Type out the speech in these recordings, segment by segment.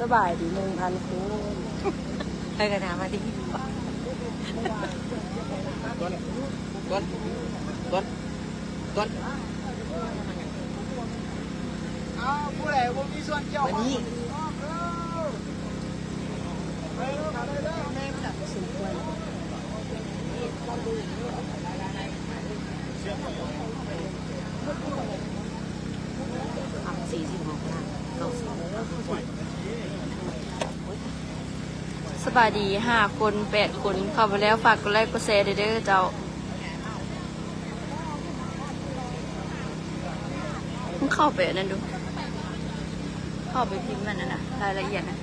ສະບາຍດີ ໜຶ່ງພັນຄູນ ໃຜກໍຖາມມາທີ່ ກ່ອນ ກ່ອນ ກ່ອນ ກ່ອນ ເອົາ ຜູ້ໃດບໍ່ມີສ່ວນກ່ຽວຂ້ອງ ມານີ້ ສາມສິບຫົກລ້ານ ເກົ້າສິບ ສະບາຍດີ ຫ້າຄົນ ແປດຄົນ ເຂົ້າມາແລ້ວ ຝາກກົດໄລກົດແຊແດ່ເດີເຈົ້າ. ມຶງເຂົ້າໄປອັນນັ້ນດູ ເຂົ້າໄປພິມມັນນັ້ນນະ ລາຍລະອຽດນະ.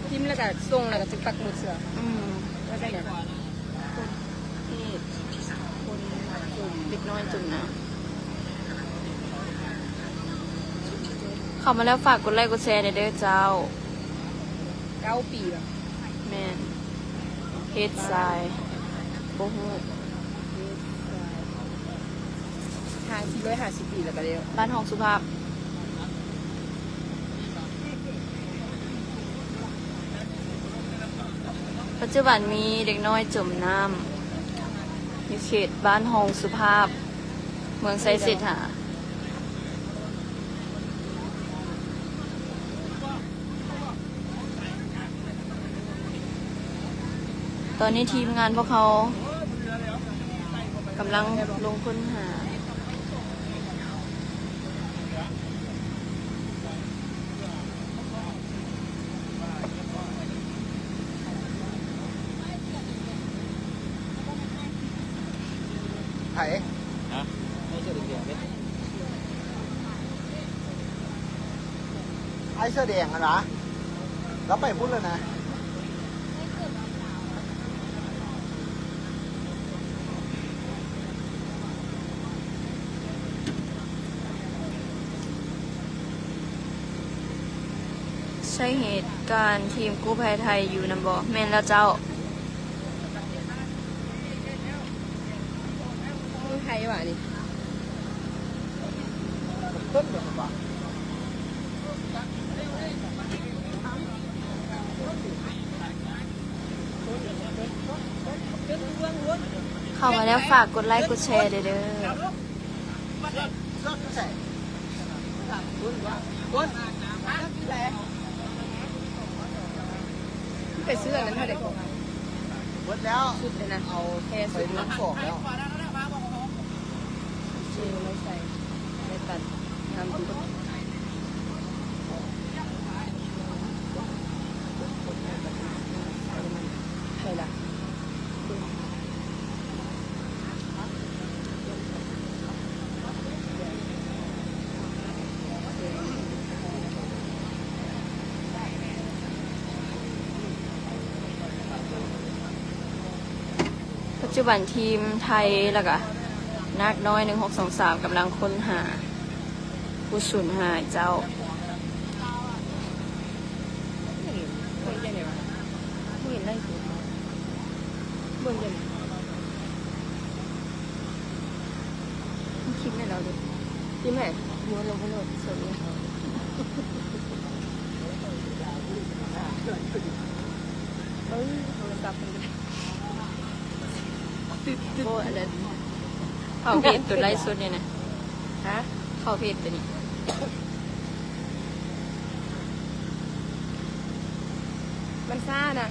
ພິມແລ້ວກະສົ່ງ ແລ້ວກະຈະປັກໝຸດເຊື່ອ ອືມ ວ່າຈັ່ງໃດ ເພດ ຄົນ ເດັກນ້ອຍຈົມນ້ຳ ເຂົ້າມາແລ້ວຝາກກົດໄລກົດແຊແດ່ເດີເຈົ້າ. ເກົ້າປີບໍ? ແມ່ນ ເຮັດຊາຍ ບໍ່ຮູ້ ເຮັດຊາຍ ຫ້າ ສີ່ຮ້ອຍຫ້າສິບປີແລ້ວກະແລ້ວ ບ້ານຮ່ອງສຸພາບ. ປັດຈຸບັນມີເດັກນ້ອຍຈົມນ້ຳ ຢູ່ເຂດບ້ານຮ່ອງສຸພາບ ເມືອງໄຊເສດຖາ. ຕອນນີ້ທີມງານພວກເຮົາກຳລັງລົງຄົ້ນຫາ. ໃຜ? ຮະ? ອ້າຍເສື້ອແດງຫັ້ນຫວາ? ລາວໄປພຸ້ນແລ້ວນະ. ໃຊ້ເຫດການທີມກູ້ໄພໄທຢູ່ນຳບໍ່? ແມ່ນແລ້ວເຈົ້າ. ໄທຫວານີ້? ເຂົ້າມາແລ້ວຝາກກົດໄລກົດແຊແດ່ເດີ. ໄປຊື້ອັນນັ້ນເທົ່າໃດ? ເບິດແລ້ວ ຊຸດນັ້ນນະ ເອົາແຄ່ຊຸດນັ້ນ ສອງແລ້ວ ເຈໄວ້ໃສ່ ໄວ້ຕັດ ງາມດີ. ໃສ່ລະ. ປັດຈຸບັນທີມໄທ ແລ້ວກະນາກນ້ອຍ ໜຶ່ງຫົກສອງສາມ ກຳລັງຄົ້ນຫາຜູ້ສູນຫາຍເຈົ້າ. ເບິ່ງຈັ່ງໃດວະ? ບໍ່ເຫັນໄດ້ ເບິ່ງຈັ່ງໃດ? ຄລິບໃຫ້ລາວເດ້ ຄລິບໃຫ້ ໂຍນລົງໃຫ້ໂລດ ເສີມເອງ. ເອີ ໂທລະສັບມັນ ໂອ້ ອັນນັ້ນ ເຂົ້າເພຈໂຕໄລຟ໌ສົດນີ້ນະ. ຮະ? ເຂົ້າເພຈໂຕນີ້ ມັນຊ້ານະ.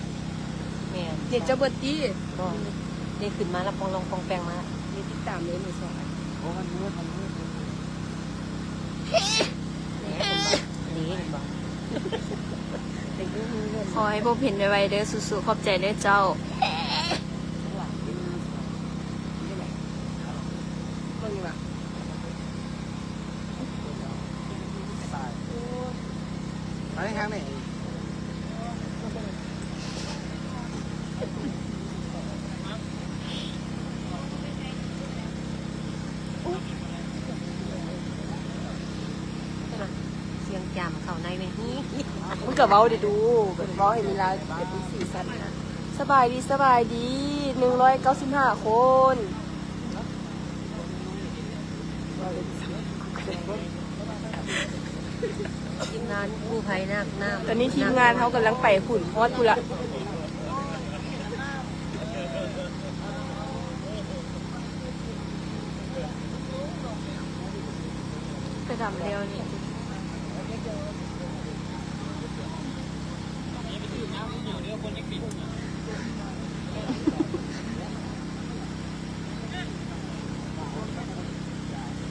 ແມ່ນ ເນັດເຈົ້າເບິດຕິ? ບໍ່ ເນັດຂຶ້ນມາແລ້ວ ປ່ອງລອງປ່ອງແປງມາ ເຮັດຕິດຕາມເລີຍ ມືສອງອັນ. ໂອ້ ມັນມືດ ມັນມືດ ນີ້ເຫັນບໍ່? ຂໍໃຫ້ພົບເຫັນໄວໆເດີ ສູ້ໆ ຂອບໃຈເດີເຈົ້າ. ເບິ່ງຢູ່ຫວາ? ໄປທາງນີ້. ໂອ້ຍ ຕະ ກໍເວົ້າໄດ້ດູ ເວົ້າໃຫ້ມີລາວເປັນສີສັນນະ. ສະບາຍດີ ສະບາຍດີ ໜຶ່ງຮ້ອຍເກົ້າສິບຫ້າຄົນ. ທີມງານກູ້ໄພນາກນ້ຳ ຕອນນີ້ທີມງານເຮົາກຳລັງໄປພຸ້ນ ຮອດພຸ້ນລະ. ໄປດຳແລ້ວນີ້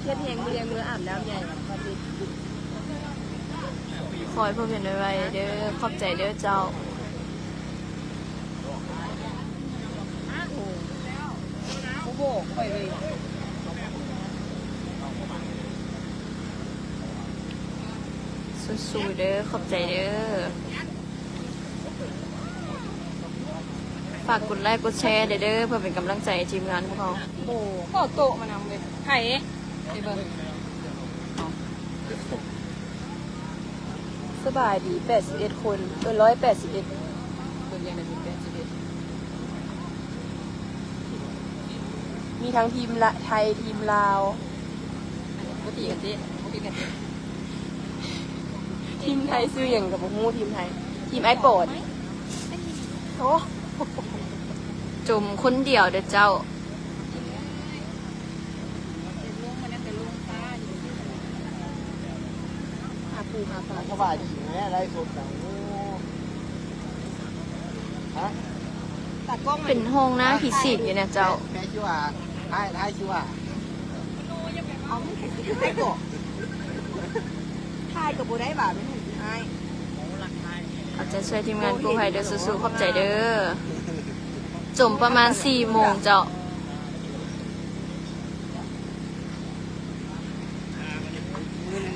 ເຮັດແຮງບໍ່ລ້ຽງມືອາບນ້ຳໃຫຍ່. ຂໍໃຫ້ພວກເພິ່ນໄວໆເດີ ຂອບໃຈເດີເຈົ້າ. ສູ້ໆເດີ ຂອບໃຈເດີ. ຝາກກົດໄລກົດແຊແດ່ເດີ ເພື່ອເປັນກຳລັງໃຈໃຫ້ທີມງານພວກເຮົາ. ໂອ້ ເອົາໂຕະມານຳເລີຍ. ໃຜ? ໄປເບິ່ງ. ສະບາຍດີ ແປດສິບເອັດຄົນ ເອີ ຮ້ອຍແປດສິບເອັດ ເບິ່ງຢ່າງໃດມີແປດສິບເອັດ ມີທັງທີມລະ ໄທ ທີມລາວ. ບໍ່ຕີກັນຕິ ບໍ່ຕີກັນຕິ. ທີມໄທຊື່ຫຍັງກໍບໍ່ຮູ້ ທີມໄທ ທີມອ້າຍປອນ. ໂອ້ ຈົມຄົນດຽວເດີເຈົ້າ. ຫາປູຫາປາ. ສະບາຍດີແມ້ ໄລສົດນະ. ໂອ້ ຮະ ຕາກ້ອງ ເປັນຫ້ອງໜ້າຂີ້ສີດຢູ່ນະເຈົ້າ. ແມ່ ແມ່ຊິວ່າ ອ້າຍ ອ້າຍຊິວ່າ ເອົາ ຖ່າຍກໍບໍ່ໄດ້ຫວາ ເປັນຫຍັງອ້າຍ. ເອົາໃຈຊ່ວຍທີມງານກູ້ໄພເດີ ສູ້ໆ ຂອບໃຈເດີ. ຈົມປະມານສີ່ໂມງເຈົ້າ.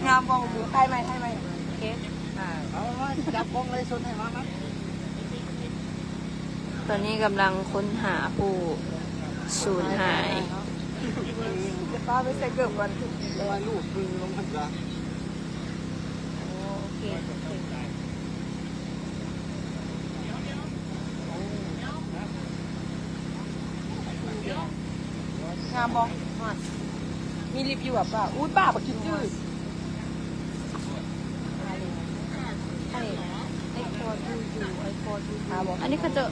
ງາມບໍ່? ຖ່າຍໃໝ່ ຖ່າຍໃໝ່. ໂອເຄ ອ່າ ເອົາ ມາ ມາ ຈັບກ້ອງໄລສົດໃຫ້ ມາ ມາ. ຕອນນີ້ກຳລັງຄົ້ນຫາຜູ້ສູນຫາຍ. ເອີ ເອົາຜ້າໄປໃສ່ເກີບກ່ອນ. ເອົາລູບມືລົງຫັ້ນຊະ. ໂອເຄ ໂອເຄ. ງາມບໍ່? ມີລິບຢູ່ບໍ່ປ້າ? ອຸ້ຍ ປ້າ ບັກຂີ້ຈື່. ອັນນີ້ເຂົາເຈົ້າ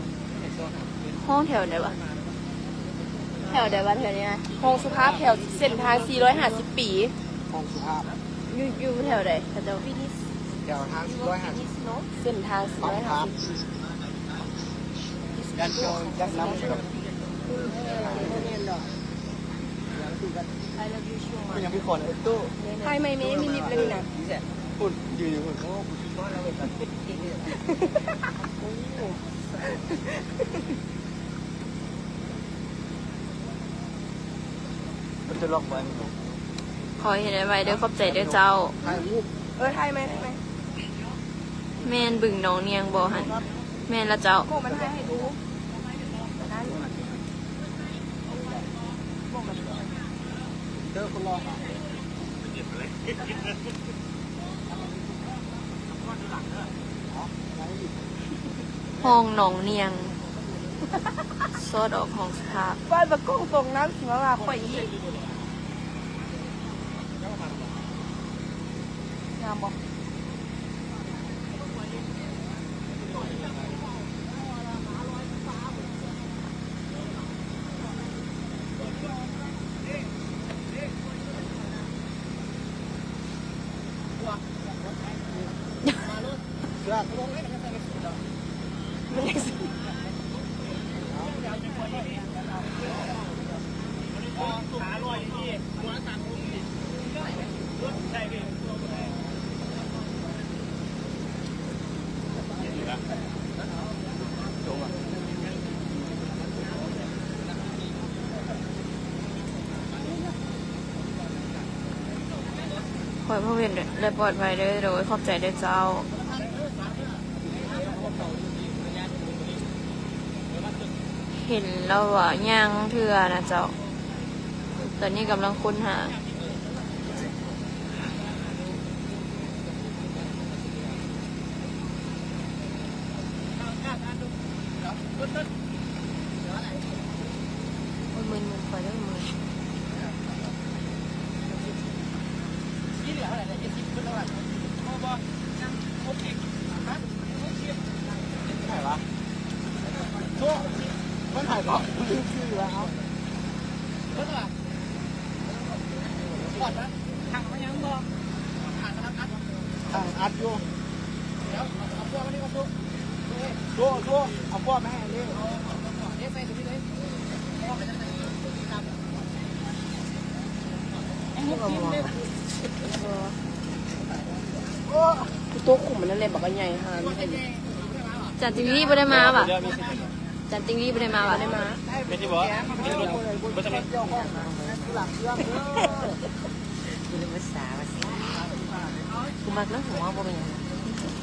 ຮ້ອງແຖວໃດວະ? ແຖວໃດວະ? ແຖວນີ້ນະ ຫ້ອງສຸພາບ ແຖວເສັ້ນທາງສີ່ຮ້ອຍຫ້າສິບປີ. ຫ້ອງສຸພາບ ຢູ່ ຢູ່ແຖວໃດ? ເຂົາເຈົ້າ ແຖວທາງສີ່ຮ້ອຍຫ້າສິບ ເສັ້ນທາງສີ່ຮ້ອຍຫ້າສິບປີ. ຖ່າຍໃໝ່ແມ່ ມີລິບແລ້ວນີ້ນະ. ພຸ້ນ ຢືນຢູ່ພຸ້ນ. ໂອ້ ມັນຈະລັອກໄວ້. ຂໍເຮັດໃຫ້ໄວເດີ ຂອບໃຈເດີເຈົ້າ. ເອີ ຖ່າຍໃໝ່ ຖ່າຍໃໝ່. ແມ່ນບຶງໜອງນຽງບໍ່ຫັ້ນ? ແມ່ນລະເຈົ້າ. ໂກະມັນຖ່າຍໃຫ້ດູ. ເດີ ຄົນຫຼໍ່. ຫ້ອງໜອງນຽງ ຊອດອອກຫ້ອງສະພາບ. ບ້ານບັກກ້ອງຕົກນ້ຳ ຊິມາວ່າຂ້ອຍອີກ. ງາມບໍ່? ຂໍໃຫ້ພວກເພິ່ນໄດ້ປອດໄພເດີ. ໂດຍ ຂອບໃຈເດີເຈົ້າ. ເຫັນລາວວ່າຍັງເທື່ອນະເຈົ້າ. ຕອນນີ້ກຳລັງຄົ້ນຫາ. ໂອ້ຍ ມື່ນໆ ຂ້ອຍເດີ ມື່ນ. ໃຜວະ? ໂອ້ ມັນຖ່າຍກ່ອນ ລືມຊື່ລະ. ເອົາ ອັດຢູ່ ໂຊ ໂຊ ເອົາພວກມາໃຫ້ອັນນີ້. ໂຕຂຸມມັນນັ້ນແຫຼະ ບັກໃຫຍ່ຫາ. ຈານຕິງລີບໍ່ໄດ້ມາຫວາ? ຈັນຕິງລີບໍ່ໄດ້ມາຫວາ? ໄດ້ມາ. ແມ່ນຢູ່ບໍ່? ມີລົດ ບໍ່ຈຳເປັນ. ກູເລີຍວ່າສາວ່າຊິ ກູມັກນຳຫົວ ບໍ່ເປັນຫຍັງ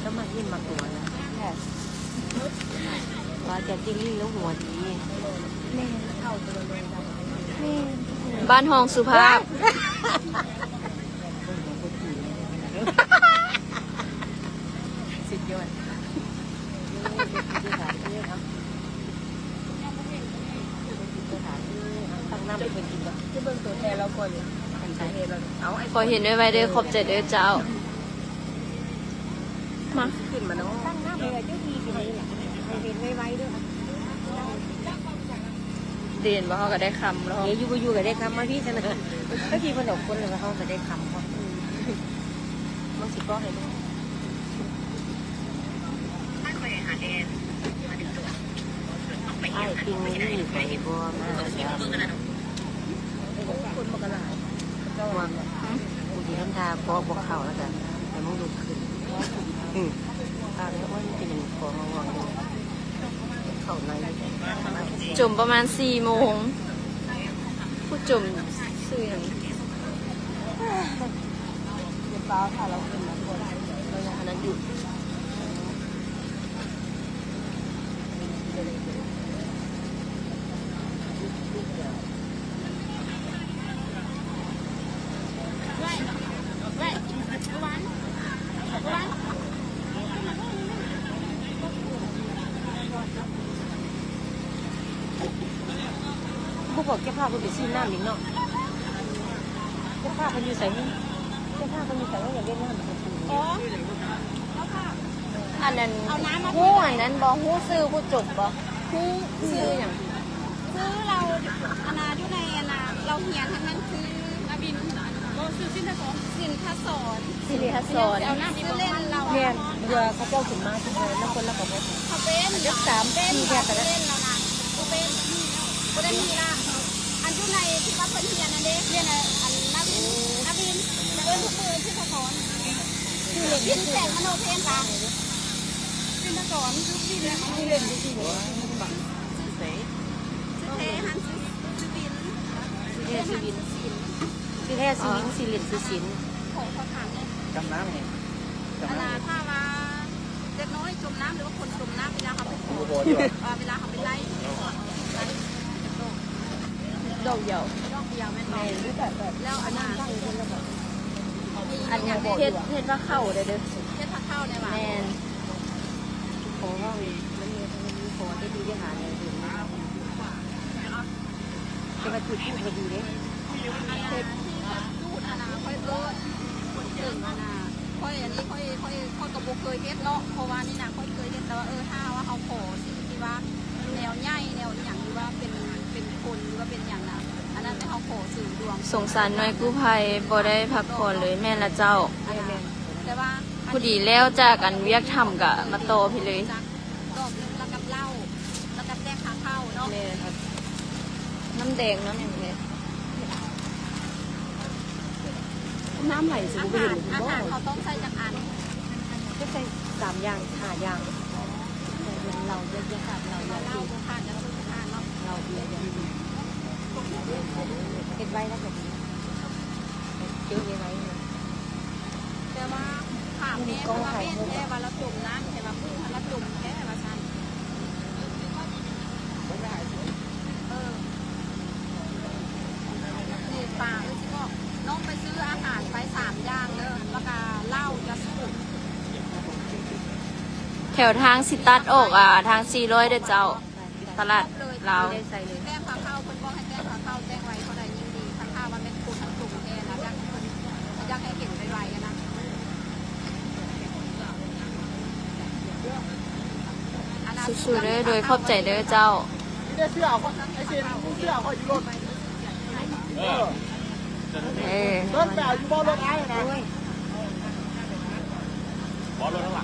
ລາວມັກຍິ້ມມັກຫົວນະ. ວ່າຈັນຕິງລີລາວຫົວດີ. ແມ່ນ ເຂົ້າຕົວເລີຍ. ແມ່ນ ບ້ານຮອງສຸພາບ. ສຸດຍອດ. ຕັກນ້ຳໃຫ້ເພິ່ນກິນກ່ອນ. ຈະເບິ່ງໂຕແທນລາວກ່ອນ. ເອົາ ຂໍເຫັນໄວໆເດີ. ຂອບໃຈເດີເຈົ້າ. ມາ ຂຶ້ນມາເນາະ. ຕັ້ງນ້ຳໃຫ້ເຈົ້າທີ່ຊິໄດ້ລະ ໃຫ້ເຫັນໄວໆເດີ. ເດນບໍ່ ເຮົາກໍໄດ້ຄຳແລ້ວ. ເດ ຢູ່ບໍ່ຢູ່ກໍໄດ້ຄຳ. ມາພີ້ຊັ້ນນະ. ກໍທີ່ເພິ່ນອອກຄົນແລ້ວ ເຮົາກໍໄດ້ຄຳເນາະ. ມັນຊິກໍໃຫ້ລູກ ອ້າຍ ປີນີ້ຂ້ອຍບໍ່ມາແລ້ວ. ຄົນມັນກໍຫຼາຍ ເຂົາເຈົ້າວ່າ ຫືມ ກູຊິທຳທ່າເກາະບໍ່ເຂົ້າແລ້ວກະໃຫ້ມຶງລຸກຂຶ້ນ. ອືມ ພາໄປ ໂອ້ຍ ມັນເປັນຫຍັງເກາະມາຫວ່າງ ເຂົ້າໃນ. ຈົມປະມານສີ່ໂມງ. ຜູ້ຈົມຊື່ຫຍັງ? ເປັນຟ້າວຖ້າລາວຂຶ້ນມາກ່ອນ ລາວຍັງອັນນັ້ນຢູ່. ບໍ່ບອກເກັບຜ້າເພິ່ນໄປຊື້ນ້ຳອີກເນາະ. ເກັບຜ້າເພິ່ນຢູ່ໃສ? ເກັບຜ້າເພິ່ນຢູ່ໃສ? ຢາກໄດ້ນ້ຳ. ອໍ ອັນນັ້ນ ເອົານ້ຳມາ ຮູ້ອັນນັ້ນບໍ່? ຮູ້ຊື່ຜູ້ຈົບບໍ່? ຮູ້ຊື່ຫຍັງ? ຄືລາວ ອັນນ່າ ຢູ່ໃນ ອັນນ່າ ລາວຮຽນຫັ້ນ ມັນຄືອາບິນ ບໍ່ ຊື່ສິນທະສອນ ສິນທະສອນ ສິນທະສອນ ຊື່ເລ່ນລາວ. ແມ່ນ ເພື່ອເຂົາເຈົ້າຂຶ້ນມາ ເພິ່ນນຳຄົນລາວກໍບໍ່ ເຂົາເປັນ ເປັນ ເປັນເປັນລາວນະ ເຂົາເປັນ ບໍ່ໄດ້ມີລາວ. ອັນຢູ່ໃນທີ່ວ່າເພິ່ນຮຽນນັ້ນເດ້ ຮຽນ ອັນ ນາວິນ ນາວິນ ເອີ້ນທຸກມື້ ສິນທະສອນ ຊື່ເລ່ນ ສິນແປງມະໂນເພງກະ ສິນທະສອນ ຊື່ເລ່ນ ຊື່ເລ່ນ ຊື່ເພງ ຊື່ ຊື່ແທ້ຫັ້ນ ຊື່ ຊື່ວິນ ຊື່ແທ້ຊື່ວິນ ຊື່ແທ້ຊື່ວິນ ຊື່ເລ່ນຊື່ສິນ. ຂໍ ຂໍຖາມແດ່ ຈຳນຳນີ້ ອັນນ່າ ຖ້າວ່າເດັກນ້ອຍຈົມນ້ຳ ຫຼືວ່າຄົນຈົມນ້ຳ ເວລາເຮົາໄປຂໍ ເອ່ອ ເວລາເຮົາໄປໄລ່ ໄລ່ ດອກດຽວ ດອກດຽວແມ່ນບໍ່? ແມ່ນ ແລ້ວອັນນ່າ ອັນເຮັດ ເຮັດພາເຂົ້າໄດ້ເດີ ເຮັດພາເຂົ້າໄດ້ຫວາ? ແມ່ນ ຂໍເວົ້າ ມັນມີ ມັນມີຂໍເຮັດຢູ່ວິຫານແນວອື່ນ ແຕ່ວ່າຈຸດທູບກໍດີເດ້. ອັນນ່າ ເຮັດ ຈູດອັນນ່າ ຂ້ອຍເອີ້ນ ເອີ້ນອັນນ່າ ຂ້ອຍ ອັນນີ້ ຂ້ອຍ ຂ້ອຍ ຂ້ອຍກໍບໍ່ເຄີຍເຮັດເນາະ ເພາະວ່ານີ້ນະ ຂ້ອຍເຄີຍເຮັດແຕ່ວ່າ ເອີ ຖ້າວ່າເຮົາຂໍສິ່ງທີ່ວ່າແນວໃຫຍ່ ແນວອີ່ຫຍັງ ຫຼືວ່າເປັນ ເປັນຄົນ ຫຼືວ່າເປັນຫຍັງນະ ອັນນັ້ນແມ່ນເຮົາຂໍເສີມດວງ. ສົງສານໜ່ວຍກູ້ໄພ ບໍ່ໄດ້ພັກຜ່ອນເລີຍ. ແມ່ນລະເຈົ້າ. ແມ່ນ ແຕ່ວ່າພໍດີແລ້ວຈາກອັນວຽກທຳກະມາຕໍ່ພີ້ເລີຍ. ດອກໜຶ່ງ ແລ້ວກັບເຫຼົ້າ ແລ້ວກັບແຈ້ງຄາເຂົ້າເນາະ. ແມ່ນ ນ້ຳແດງ ນ້ຳຫຍັງແດ່? ນ້ຳໄຫຼຊິບໍ່ເຫັນບໍ່? ອາຫານ ອາຫານເຂົາຕ້ອງໃສ່ຈັກອັນ? ກໍໃສ່ສາມຢ່າງ ຫ້າຢ່າງ. ເຫຼົ້າ ເຢຍ ເຢຍ ເຫຼົ້າ ເຫຼົ້າ ເຫຼົ້າ ເບຍ ເຮັດໄວ້ແລ້ວກໍດີ ເຮັດໄວ້ໆ. ແຕ່ວ່າຖາມແມ່ເພິ່ນວ່າແມ່ນແທ້ວ່າລາວຈົມນ້ຳແທ້ ວ່າປູເຮົາລາວຈົມແທ້ວ່າຊັ້ນ. ເອີ ນີ້ປາ ເອີ ຊິບອກ ນ້ອງໄປຊື້ອາຫານໄປສາມຢ່າງເດີ ແລ້ວກະເຫຼົ້າ ຢາສູບ. ແຖວທາງຊິຕັດອອກ ອາ ທາງສີ່ຮ້ອຍເດີເຈົ້າ. ຕະຫຼາດລາວ ແຈ້ງພາເຂົ້າ ເພິ່ນບອກໃຫ້ແຈ້ງພາເຂົ້າ ແຈ້ງໄວເທົ່າໃດຍິ່ງດີ ຄັນຖ້າວ່າແມ່ນຄົນທາງສູງແທ້ນະ ຢາກໃຫ້ເພິ່ນ ຢາກໃຫ້ເຫັນໄວໆນະ. ສູ້ໆເດີ ໂດຍຂອບໃຈເດີເຈົ້າ. ມີແຕ່ເສື້ອຂ້ອຍ ໄອ້ເຊນ ມີເສື້ອຂ້ອຍຢູ່ລົດ. ເອີ ເອີ ເດີນໄປເອົາຢູ່ບໍ່ລົດອ້າຍນະ.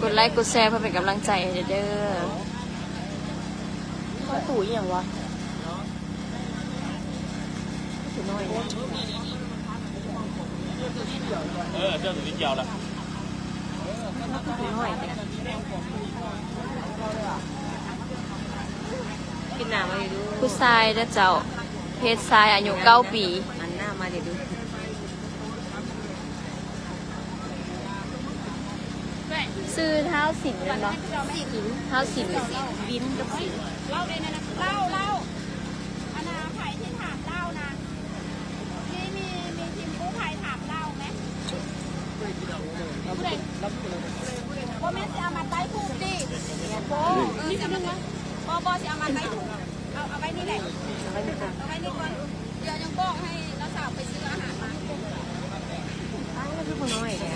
ກົດໄລກົດແຊເພື່ອເປັນກຳລັງໃຈໃຫ້ເດີ. ປະຕູອີ່ຫຍັງວະ? ປະຕູນ້ອຍ. ເອີ ເຈົ້າ ຕົວນີ້ກ່ຽວລະ. ຜູ້ຊາຍເດີເຈົ້າ ເພດຊາຍ ອາຍຸເກົ້າປີ. ຊື່ທ້າວສິນແມ່ນບໍ່? ທ້າວສິນ ວິນກັບສິນ. ເລົ່າໄດ້ນະ ເລົ່າ ເລົ່າ ອັນນ່າ ໃຜທີ່ຖາມເລົ່ານະ? ມີ ມີ ມີທີມກູ້ໄພຖາມເລົ່າແມະ? ຜູ້ໃດ? ບໍ່ແມ່ນຊິເອົາມາໃຕ້ທູບຕິ? ບໍ່ ເອີ ຊິເອົາມາ ບໍ່ ບໍ່ ຊິເອົາມາໃຕ້ທູບ. ເອົາ ເອົາໄວ້ນີ້ແຫຼະ ເອົາໄວ້ນີ້ກ່ອນ ດຽວຍັງບອກໃຫ້ນ້າສາວໄປຊື້ອາຫານມາ. ອ້າວ ຄືຜູ້ນ້ອຍແທ້.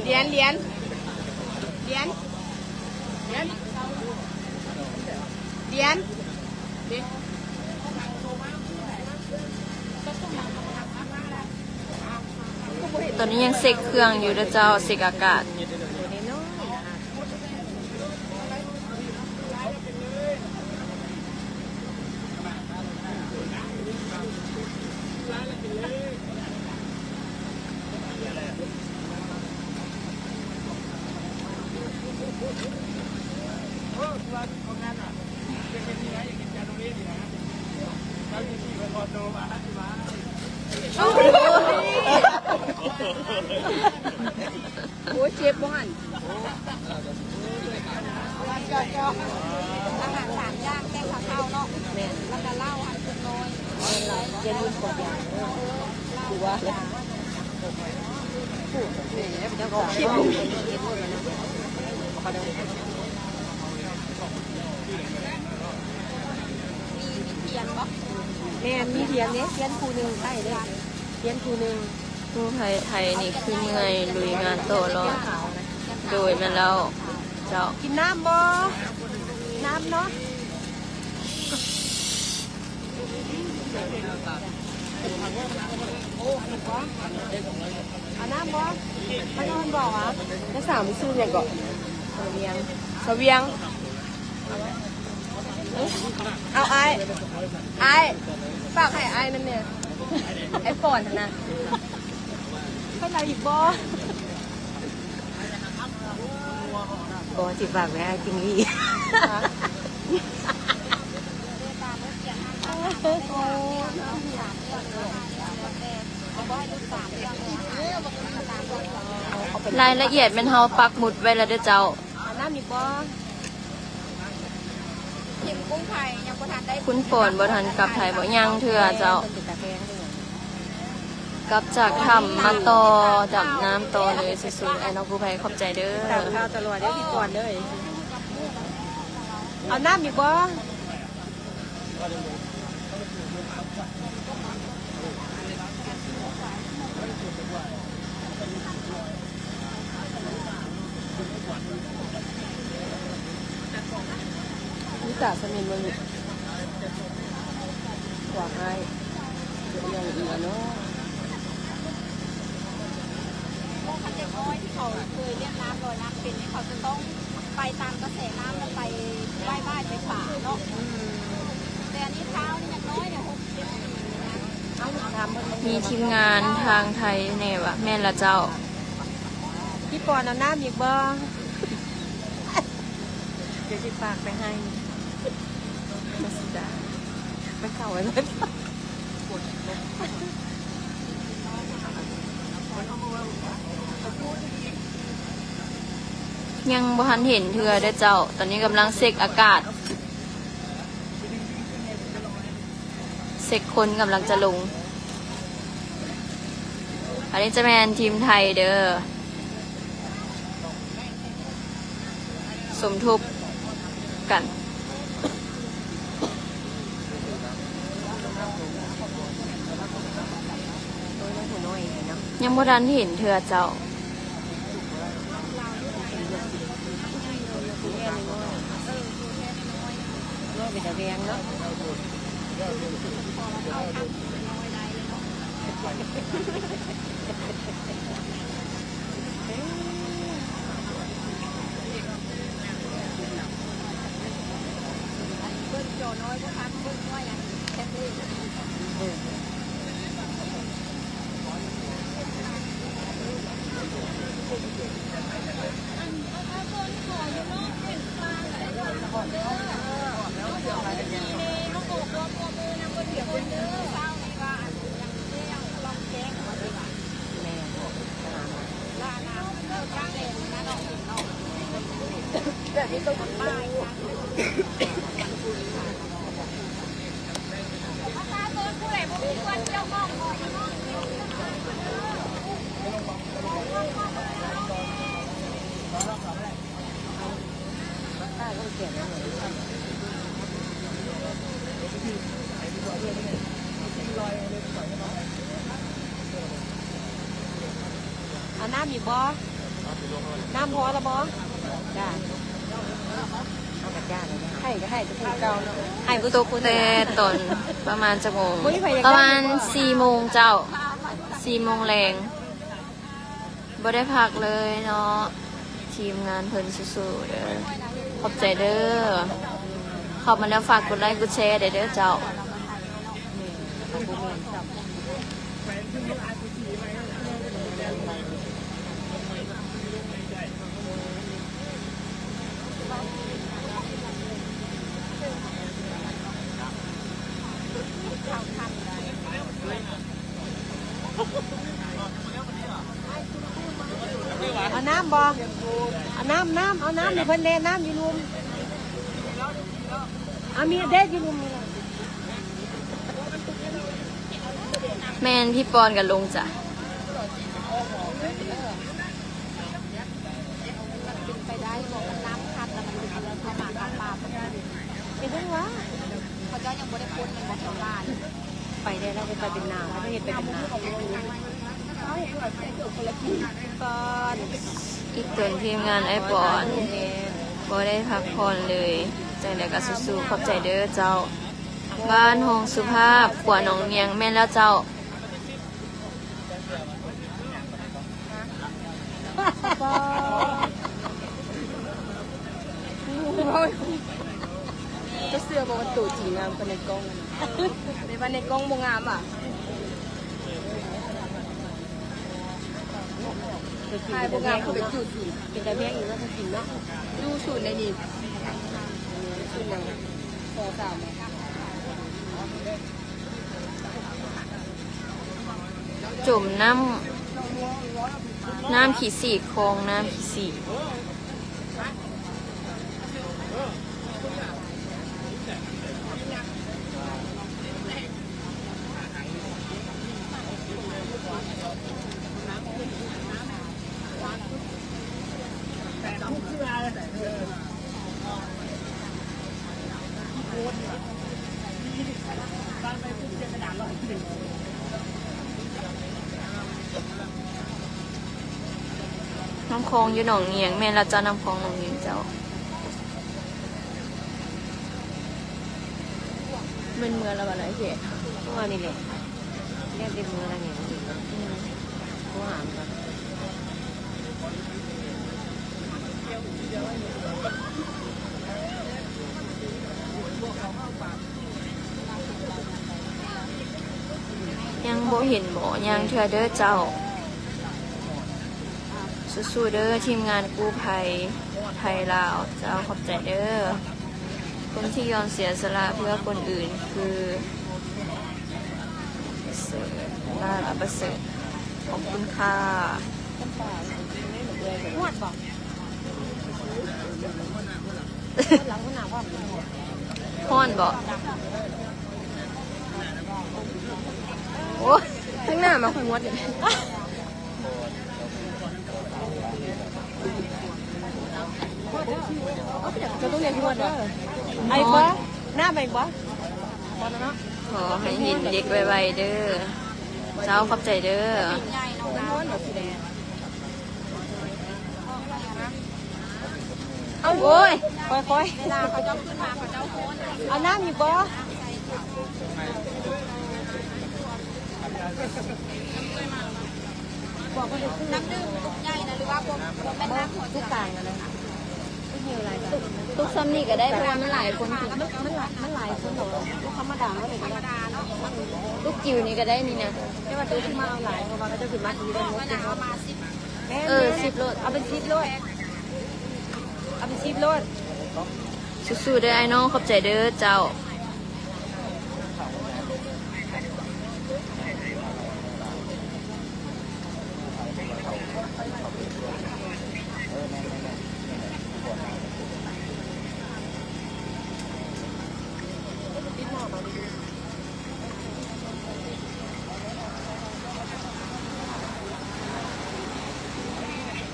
ຫຼຽນ ຫຼຽນ ຫຼຽນ ຫຼຽນ ຫຼຽນ. ຕອນນີ້ຍັງເຊັກເຄື່ອງຢູ່ເດີເຈົ້າ ເຊັກອາກາດ. ໂອ້ຍ ເຈັບບໍ່ຫັ້ນ? ອາຫານສາມຢ່າງ ແກງຂາເຂົ້າເນາະ ແມ່ນ ແລ້ວກະເຫຼົ້າຫັ້ນ ເລັກນ້ອຍ ຢ່າລືມຂວດຢາ ເອີ ເຫຼົ້າ ຂວດຢາ. ມີ ມີທຽນບໍ່? ແມ່ນ ມີທຽນເດ້ ທຽນຄູ່ໜຶ່ງ ໄດ້ເດ້ ທຽນຄູ່ໜຶ່ງ. ກູ້ໄພໄທນີ້ຄືເມື່ອຍລຸຍງານຕໍ່ເນາະ. ໂດຍ ແມ່ນແລ້ວເຈົ້າ. ກິນນ້ຳບໍ່? ນ້ຳເນາະ. ເອົານ້ຳບໍ່? ໄປນອນບໍ່ຫວາ? ນ້າສາວມັນຊື່ຫຍັງເກາະ? ສະຫວຽງ ສະຫວຽງ. ເອົາ ອ້າຍ ອ້າຍ ຝາກໃຫ້ອ້າຍນຳແດ່ ໄອ້ປອນຫັ້ນນະ. ເພິ່ນເອົາອີກບໍ່? ບໍ່ ຊິຝາກໄວ້ໃຫ້ຈິງຫຼີ້. ລາຍລະອຽດແມ່ນເຮົາປັກໝຸດໄວ້ແລ້ວເດີເຈົ້າ. ເອົານ້ຳອີກບໍ່? ທີມກູ້ໄພຍັງບໍ່ທັນໄດ້ ຄຸນປອນບໍ່ທັນກັບໄທບໍ່? ຍັງເທື່ອເຈົ້າ. ກັບຈາກຖ້ຳມາຕໍ່ ດຳນ້ຳຕໍ່ເລີຍ. ສູ້ໆ ອ້າຍນ້ອງກູ້ໄພ ຂອບໃຈເດີ. ຕາມຂ່າວຕະຫຼອດເດີ ພີ່ກອນເດີ. ເອົານ້ຳອີກບໍ່? ມີຕາສະເໝັນບໍ່ລູກ? ຂວາງອ້າຍ ເປັນຫຍັງອີກເນາະ? ພວກຄັນເດັກນ້ອຍທີ່ເຂົາເຄີຍຫຼິ້ນນ້ຳລອຍນ້ຳເປັນນີ້ ເຂົາຈະຕ້ອງໄປຕາມກະແສນ້ຳ ແລ້ວໄປວ່າຍໆ ໄປປາເນາະ. ແຕ່ອັນນີ້ທ້າວນີ້ຍັງນ້ອຍເດ ຫົກເຈັດປີນະ. ມີທີມງານທາງໄທແດ່ວະ? ແມ່ນລະເຈົ້າ. ພີ່ປອນເອົານ້ຳອີກບໍ່? ດຽວຊິຝາກໄປໃຫ້ ມາຊິດາ ໄປເຂົ້າໄວ້ເບິດ. ຍັງບໍ່ທັນເຫັນເທື່ອເດີເຈົ້າ. ຕອນນີ້ກຳລັງເຊັກອາກາດ. ເຊັກຄົນກຳລັງຈະລົງ. ອັນນີ້ຈະແມ່ນທີມໄທເດີ ສົມທົບກັນ. ຍັງບໍ່ທັນເຫັນເທື່ອເຈົ້າ. ນ້ອຍເປັນຕາແພງເນາະ. ເອົານ້ຳອີກບໍ່? ນ້ຳພໍແລ້ວບໍ່? ຈ້າ ເອົາກະຈ້າແລ້ວນະ. ໃຫ້ກະໃຫ້ແຕ່ຜູ້ເກົ່າເນາະ ໃຫ້ຜູ້ໂຕຜູ້ແຕ່ຕອນປະມານຈັກໂມງ? ປະມານສີ່ໂມງເຈົ້າ ສີ່ໂມງແລງ. ບໍ່ໄດ້ພັກເລີຍເນາະ ທີມງານເພິ່ນສູ້ໆເດີ. ຂອບໃຈເດີ ເຂົ້າມາແລ້ວຝາກກົດໄລ້ກົດແຊໄດ້ເດີເຈົ້າ. ເອົານ້ຳບໍ່? ເອົານ້ຳ ນ້ຳ ເອົານ້ຳໃຫ້ເພິ່ນແດ່ ນ້ຳຢູ່ລຸ່ມ. ເອົາ ມີເດດຢູ່ລຸ່ມນີ້ລະ. ແມ່ນ ພີ່ປອນກະລົງຈ້ະ. ມັນເປັນໄປໄດ້ບໍ່ ມັນນ້ຳພັດລະມັນເຂົ້າມາກາງປ່າ. ເປັນຫຍັງວະ? ເຂົາເຈົ້າຍັງບໍ່ໄດ້ພົ້ນແມ່ນບໍ່ ແຖວບ້ານ. ໄປໄດ້ແລ້ວ ໄປເປັນນາວ ເຂົາເຮັດໄປເປັນນາວ. ອີກຕົນທີມງານອ້າຍປອນ ບໍ່ໄດ້ພັກຜ່ອນເລີຍ. ຈັ່ງໃດກະສູ້ໆ ຂອບໃຈເດີເຈົ້າ. ບ້ານຮ່ອງສຸພາບ ຂົວໜອງງຽງ. ແມ່ນແລ້ວເຈົ້າ. ເຈົ້າເຊື່ອບໍ່ວ່າໂຕຈິງງາມກວ່າໃນກ້ອງ? ແມ່ນວ່າໃນກ້ອງບໍ່ງາມຫວາ? ຖ່າຍບໍ່ງາມຄືໄປຈູດສູນ. ເປັນຕາແພງຢູ່ເນາະ ຜູ້ກິນເນາະ. ຈູດສູນໃດນີ້ ສູນຫຍັງ? ສອງສາມ. ຈົມນ້ຳ ນ້ຳຂີ້ສີກ ຄອງນ້ຳຂີ້ສີກ. ນ້ຳຄອງຢູ່ໜອງງຽງ. ແມ່ນແລ້ວເຈົ້າ ນ້ຳຄອງໜອງງຽງເຈົ້າ. ແມ່ນເມືອລະວະນະເຂດ ເມືອນີ້ແຫຼະ. ແມ່ນເປັນເມືອລະແຫງ. ອືມ ໂທຫາມັນກ່ອນ. ຍັງບໍ່ເຫັນບໍ່? ຍ່າງເທື່ອເດີເຈົ້າ. ສູ້ໆເດີ ທີມງານກູ້ໄພໄທລາວເຈົ້າ. ຂອບໃຈເດີ. ຄົນທີ່ຍອມເສຍສະຫຼະເພື່ອຄົນອື່ນຄືປະເສີດ ລາດປະເສີດ. ຂອບຄຸນຄ່ະ. ຮ້ອນບໍ່? ຮ້ອນບໍ່? ໂອ້ຍ ທາງໜ້າມາຂ້ອຍງວດນີ້ ເຈົ້າຕ້ອງເຮັດງວດເດີ ໄອບໍ່ ນ້ຳໄອບໍ່ ພໍແລ້ວເນາະ ຂໍໃຫ້ເຫັນເດັກໄວໆເດີ ເຈົ້າ ຂອບໃຈເດີ. ເອົາ ໂອ້ຍ ຄ່ອຍໆ ເວລາເຂົາເຈົ້າຂຶ້ນມາ ເຂົາເຈົ້າໂພສ ເອົານ້ຳອີກບໍ່? ນ້ຳດື່ມຕຸກໃຫຍ່ນະ ຫຼືວ່າພວກ ແມ່ນນ້ຳຫົວເສືອ ຕຸກກາງນະ ຕຸກໃຫຍ່ຫຼາຍ ຕຸກ ຕຸກຊ່ຳນີ້ກໍໄດ້ ເພາະວ່າມັນຫຼາຍຄົນກິນ ມັນ ມັນຫຼາຍ ມັນຫຼາຍຄົນເນາະ ຕຸກທຳມະດາເຮົານີ້ກໍໄດ້ ຕຸກຈິ້ວນີ້ກໍໄດ້ນີ້ນະ ແຕ່ວ່າຕຸກທີ່ມາເອົາຫຼາຍ ເພາະວ່າເຂົາເຈົ້າຂຶ້ນມາກິນ ເອີ ສິບໂລດ ເອົາເປັນສິບໂລດ ເອົາເປັນສິບໂລດ ສູ້ໆເດີອ້າຍນ້ອງ ຂອບໃຈເດີເຈົ້າ.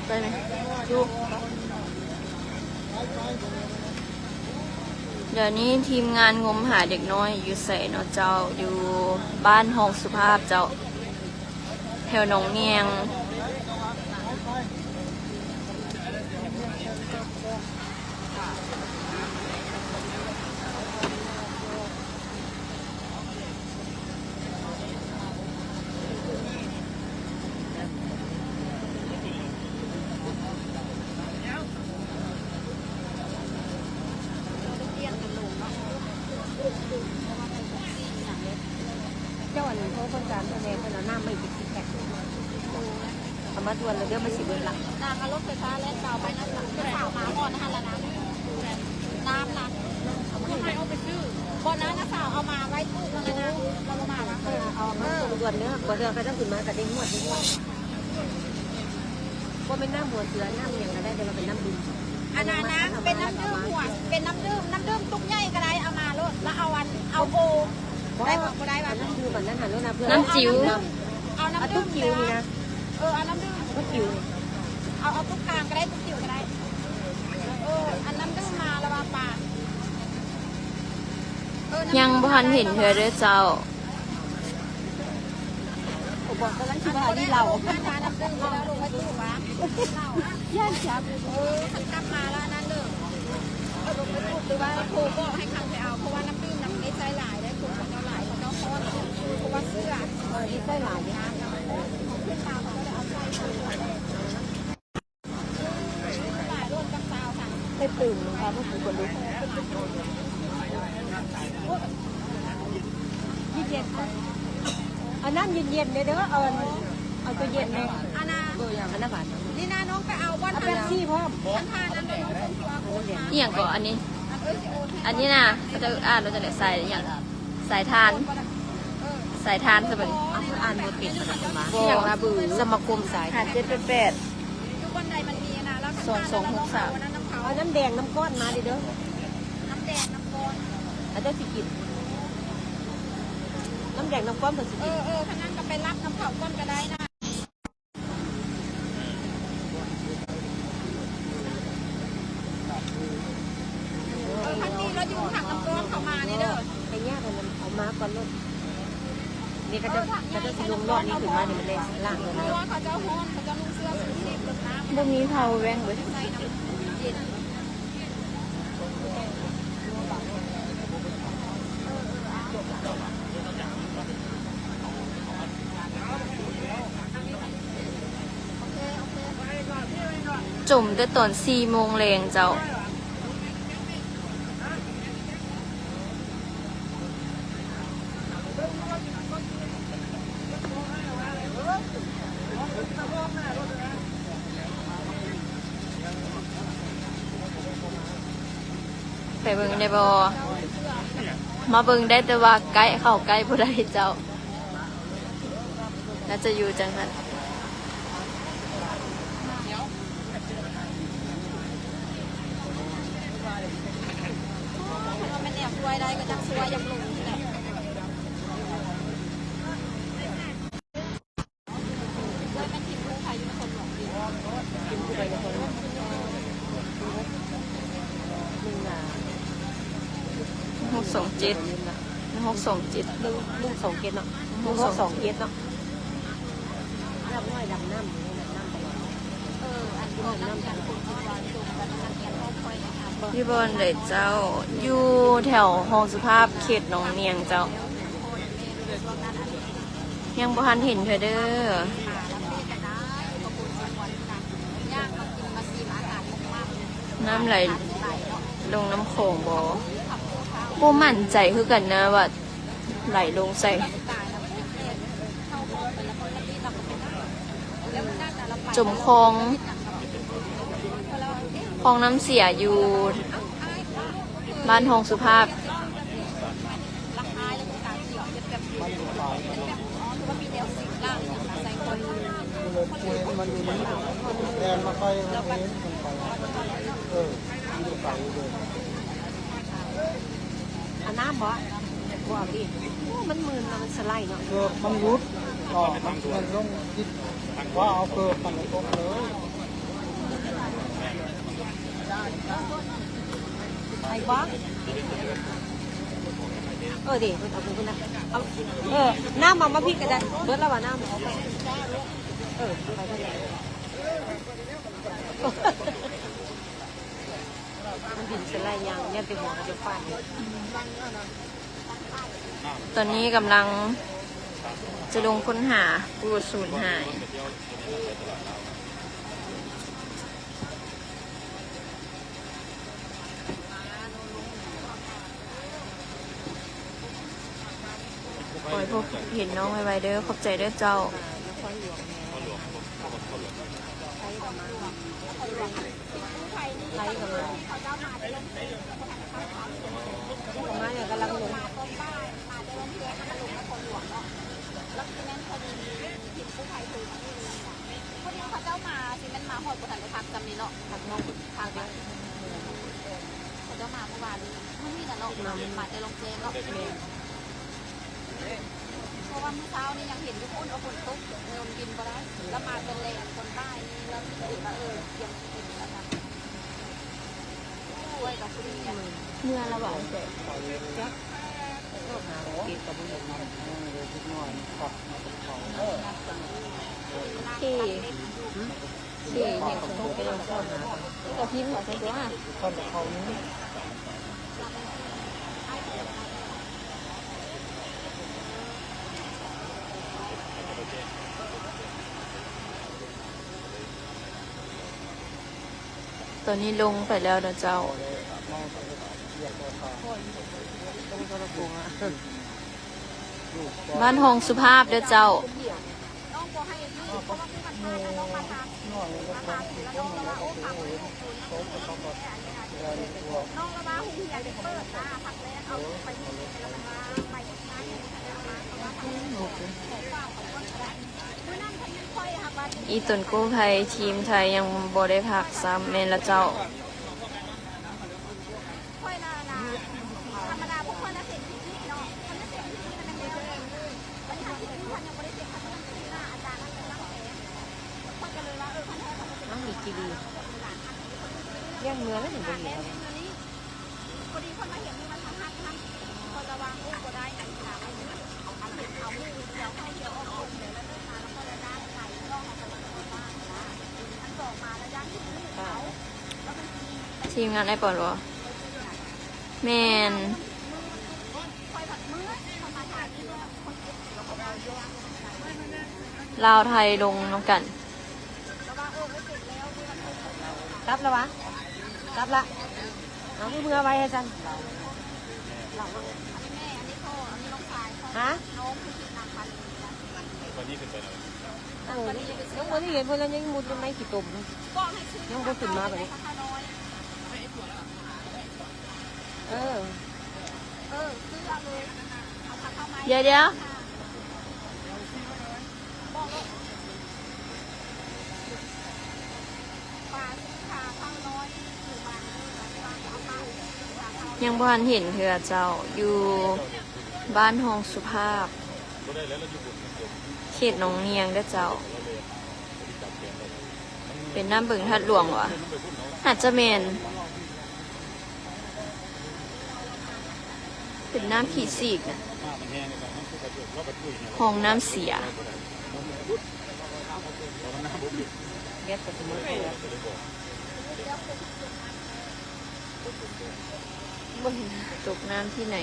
ໄປໄໝ? ຢູ່ ດຽວນີ້ທີມງານງົມຫາເດັກນ້ອຍຢູ່ໃສເນາະເຈົ້າ? ຢູ່ບ້ານຮ່ອງສຸພາບເຈົ້າ. ແຖວໜອງແງ່ງ. ເຈົ້າອັນໂທຄົນການເພິ່ນແດ່ ເພິ່ນເອົານ້ຳມາອີກເຈັດສິບແພັກ ເອົາມາດ່ວນແລ້ວເດີ ມັນຊິເບິດລະ. ນາງເອົາລົດໄຟຟ້າແລ່ນເອົາໄປນະ ນ້າສາວມາຮອດຫັ້ນລະນະ ນ້ຳນະ ບໍ່ນະ ນ້າສາວເອົາມາໄວ້ຕູ້ນັ້ນລະນະ ລາວບໍ່ມາວະ ເອີ ເອົາມາສົ່ງດ່ວນເດີ ບໍ່ເທື່ອເຂົາເຈົ້າຂຶ້ນມາກະເດ້ງຫວດເດ້ງຫວດ. ບໍ່ແມ່ນນ້ຳຫົວເສືອ ນ້ຳຫຍັງກະໄດ້ ແຕ່ວ່າເປັນນ້ຳດື່ມ. ອັນນັ້ນນະ ເປັນນ້ຳດື່ມຫົວ ເປັນນ້ຳດື່ມ ນ້ຳດື່ມຕຸກໃຫຍ່ກະໄດ້ ເອົາມາໂລດ ລະເອົາອັນ ເອົາໂອ ບໍ່ ໄດ້ບໍ່ ບໍ່ໄດ້ຫວາ? ນ້ຳດື່ມອັນນັ້ນຫັ້ນໂລດນະ ເພື່ອ ນ້ຳຈິ້ວ ເອົານ້ຳດື່ມ ເອົາຕຸກຈິ້ວນີ້ນະ ເອີ ເອົານ້ຳດື່ມ ຕຸກຈິ້ວນີ້ ເອົາ ເອົາຕຸກກາງກະໄດ້ ຕຸກຈິ້ວກະໄດ້ ເອີ ອັນນ້ຳດື່ມມາລະວ່າປາ ເອີ ຍັງບໍ່ທັນເຫັນເທື່ອເດີເຈົ້າ. ບໍ່ບອກກຳລັງຊິວ່າອັນນີ້ເຫຼົ້າ ນ້ຳດື່ມເອົາລົງໄວ້ຕູ້ວະ ຢ້ານຈັບ ເອີ ຄັນກັບມາລະອັນນັ້ນເດີ ເອົາລົງໄວ້ຕູ້ ຫຼືວ່າໂທບອກໃຫ້ເຂົາໄປເອົາ ເພາະວ່ານ້ຳດື່ມນະ ມັນໄດ້ໃຊ້ຫຼາຍເດ້ ຄົນເຂົາເຈົ້າຫຼາຍ ເຂົາເຈົ້າຮ້ອນ ເພາະວ່າເສືອ ເອີ ໄດ້ໃຊ້ຫຼາຍເດ້ ຂຶ້ນມາເຂົາເຈົ້າໄດ້ເອົາໃສ່ ໄປຕື່ມນຳກັນ ເມື່ອກີ້ຄົນລຸກ ເຢັນໆ ເອົານ້ຳເຢັນໆແດ່ເດີ ເອົາ ເອົາໂຕເຢັນແດ່ ອັນນ່າ ອັນນ່າຫວານ ນີ້ນະ ນ້ອງໄປເອົາບ່ອນ ເອົາເປັບຊີພ້ອມ ອັນນັ້ນ ອີ່ຫຍັງເກາະອັນນີ້ ອັນນີ້ນະ ເຂົາເຈົ້າອ່ານວ່າຈັ່ງໃດ ສາຍອີ່ຫຍັງ ສາຍທານ ສາຍທານຊະບັດນີ້ ອ່ານບໍ່ເປັນ ອີ່ຫຍັງລະ ເບີ ສະມາຄົມສາຍ ຫ້າເຈັດແປດແປດ ຢູ່ບ່ອນໃດມັນມີນະ ລະ ສອງສອງຫົກສາມ ເອົານ້ຳແດງນ້ຳກ້ອນມາເດີ ນ້ຳແດງນ້ຳກ້ອນ ເຂົາເຈົ້າຊິກິນ ນ້ຳແດງນ້ຳກ້ອນເພິ່ນຊິກິນ ເອີ ເອີ ຄັນນັ້ນກະໄປລັບນຳເຂົາກ່ອນກະໄດ້ນະ. ເອີ ຄັນມີລົດຢູ່ທາງນ້ຳກ້ອນເຂົາມານີ້ເດີ ໃຫ້ຍາກ ເອົາມາກ່ອນໂລດ ນີ້ເຂົາເຈົ້າ ເຂົາເຈົ້າຊິລົງລອດນີ້ຂຶ້ນມານີ້ ມັນໄດ້ລ້າງແລ້ວນະ ເພາະວ່າເຂົາເຈົ້າຮ້ອນ ເຂົາເຈົ້ານຸ່ງເສື້ອຊູຊີບເນາະ ບໍ່ມີເຂົາແວ່ງເວີຍ ເຢັນ. ຈົມແຕ່ຕອນສີ່ໂມງແລງເຈົ້າ. ໄປເບິ່ງໄດ້ບໍ່? ມາເບິ່ງໄດ້ ແຕ່ວ່າໃກ້ ເຂົ້າໃກ້ບໍ່ໄດ້ເຈົ້າ. ໜ້າຈະຢູ່ຈັ່ງຊັ້ນ. ຄັນວ່າແມ່ນແນວຊ່ວຍໄດ້ກໍຈັກຊ່ວຍ ຢາກລົງນີ້ແຫຼະ. ສອງເຈັດ ໜຶ່ງຫົກສອງເຈັດ ໜຶ່ງ ໜຶ່ງສອງເຈັດເນາະ ໜຶ່ງຫົກສອງເຈັດເນາະ. ດຳນ້ອຍດຳນ້ຳ ດຳນ້ຳຕະຫຼອດ ເອີ ອັນດຳນ້ຳ ຢູ່ບ່ອນໃດເຈົ້າ? ຢູ່ແຖວຮອງສຸພາບ ເຂດໜອງນຽງເຈົ້າ. ຍັງບໍ່ທັນເຫັນເທື່ອເດີ. ນ້ຳໄຫຼລົງນ້ຳຂອງບໍ່? ບໍ່ໝັ້ນໃຈຄືກັນນະວ່າໄຫຼລົງໃສ. ຈົມຄອງ ຄອງນ້ຳເສຍຢູ່ບ້ານຮອງສຸພາບ. ເອົານ້ຳບໍ່? ບໍ່ເອົາຕິ. ໂອ້ ມັນມື່ນເນາະ ມັນສະໄລເນາະ. ເກີບມັນຫຼຸດ ກໍມັນ ມັນລົງຕິດ ວ່າເອົາເກີບມັນຕົກເລີຍ. ໄປບໍ່? ເອີ ເດ ເພິ່ນເອົາໄປພຸ້ນລະ. ເອົາ ເອີ ນ້ຳເອົາມາພີ້ກໍໄດ້. ເບິດແລ້ວວ່ານ້ຳ ເອົາໄປ. ເອີ ໄປກໍໄດ້. ມັນດິນສະໄລຍາງ ຢ້ານແຕ່ຫົວເຂົາຈະຟາດ. ຕອນນີ້ກຳລັງຈະລົງຄົ້ນຫາຜູ້ສູນຫາຍ. ຂໍໃຫ້ພົບເຫັນນ້ອງໄວໆເດີ. ຂອບໃຈເດີເຈົ້າ. ໄທກໍມາ ໄທກໍມາ ກຳລັງລົງ. ມາແຕ່ໂຮງແຮມ ແລ້ວກໍລົງນະຄອນຫຼວງເນາະ ແລ້ວທີ່ນັ້ນພໍດີມີທີມກູ້ໄພໂທມາຢູ່ ພໍດີເຂົາເຈົ້າມາ ຊິແມ່ນມາຮອດບໍ່ທັນໄດ້ພັກຊ້ຳນີ້ເນາະ ພັກເນາະ ພັກ ເຂົາເຈົ້າມາມື້ວານນີ້ ມື້ນີ້ນະເນາະ ມາແຕ່ໂຮງແຮມເນາະ. ແມ່ນ. ເພາະວ່າມື້ເຊົ້ານີ້ຍັງເຫັນຢູ່ພຸ້ນ ເອົາຝົນຕົກ ເອີ ມັນບິນບໍ່ໄດ້ ແລ້ວມາຕອນແລງຕອນບ່າຍນີ້ ແລ້ວເຫັນວ່າ ເອີ ຕຽມຊິເປັນແລ້ວນະ ໂອ້ຍ ກໍພໍດີ ເມືອລະຫວາ? ຈັກ ເກັບກໍບໍ່ເຫັນມັນ ເອີ ເດັກນ້ອຍມັນຂັບມາກັບເຂົາ ເອີ ທີ່ ທີ່ຫຍັງ ເຂົາໄປເຂົ້າຫາກັນ ກໍພິມເອົາຊັ້ນຕົວະ ຄັນເຂົານີ້. ຕອນນີ້ລົງໄປແລ້ວນະເຈົ້າ. ບ້ານຮອງສຸພາບເດີເຈົ້າ. ອີ່ຕົນກູ້ໄພທີມໄທຍັງບໍ່ໄດ້ພັກຊ້ຳ. ແມ່ນລະເຈົ້າ. ອ້າວ ມີຈີດີ ຍັງເມືອແລ້ວຍັງບໍ່ເຫັນ. ພໍດີເພິ່ນມາເຫັນ ມັນທັນທັນ ເພິ່ນລະວ່າ ໂອ້ ບໍ່ໄດ້ ອັນນີ້ນະ ເອົາໝູ່ດຽວ ເອົາດຽວອອກຄົນດຽວ ແລ້ວເດີນມາ ແລ້ວກໍລະດ້ານໄປ ນ້ອງເຮົາກໍລະບໍ່ວ່ານະ ອັນສອງມາລະຢ້ານຖືກໝູ່ເຂົາ ແລ້ວມັນຊິມີ ທີມງານອ້າຍປອນບໍ່? ແມ່ນ. ລາວໄທລົງນຳກັນ. ກັບລະຫວາ? ກັບລະ. ເອົາ ຄືເມືອໄວແທ້ຊັ້ນ? ຮະ? ເອີ ຍັງບໍ່ໄດ້ເຫັນເພິ່ນ ລະຍັງມຸດຢູ່ໃນຂີ້ຕົມ ຍັງບໍ່ຂຶ້ນມາບາດນີ້. ເອີ ດຽວໆ ຍັງບໍ່ທັນເຫັນເທື່ອເຈົ້າ ຢູ່ບ້ານຮອງສຸພາບ ເຂດໜອງນຽງເດີເຈົ້າ. ເປັນນ້ຳບຶງທາດຫຼວງຫວາ? ໜ້າຈະແມ່ນ. ເປັນນ້ຳຂີ້ສີກນະ ຫ້ອງນ້ຳເສຍ. ຕົກນ້ຳທີ່ໃນ?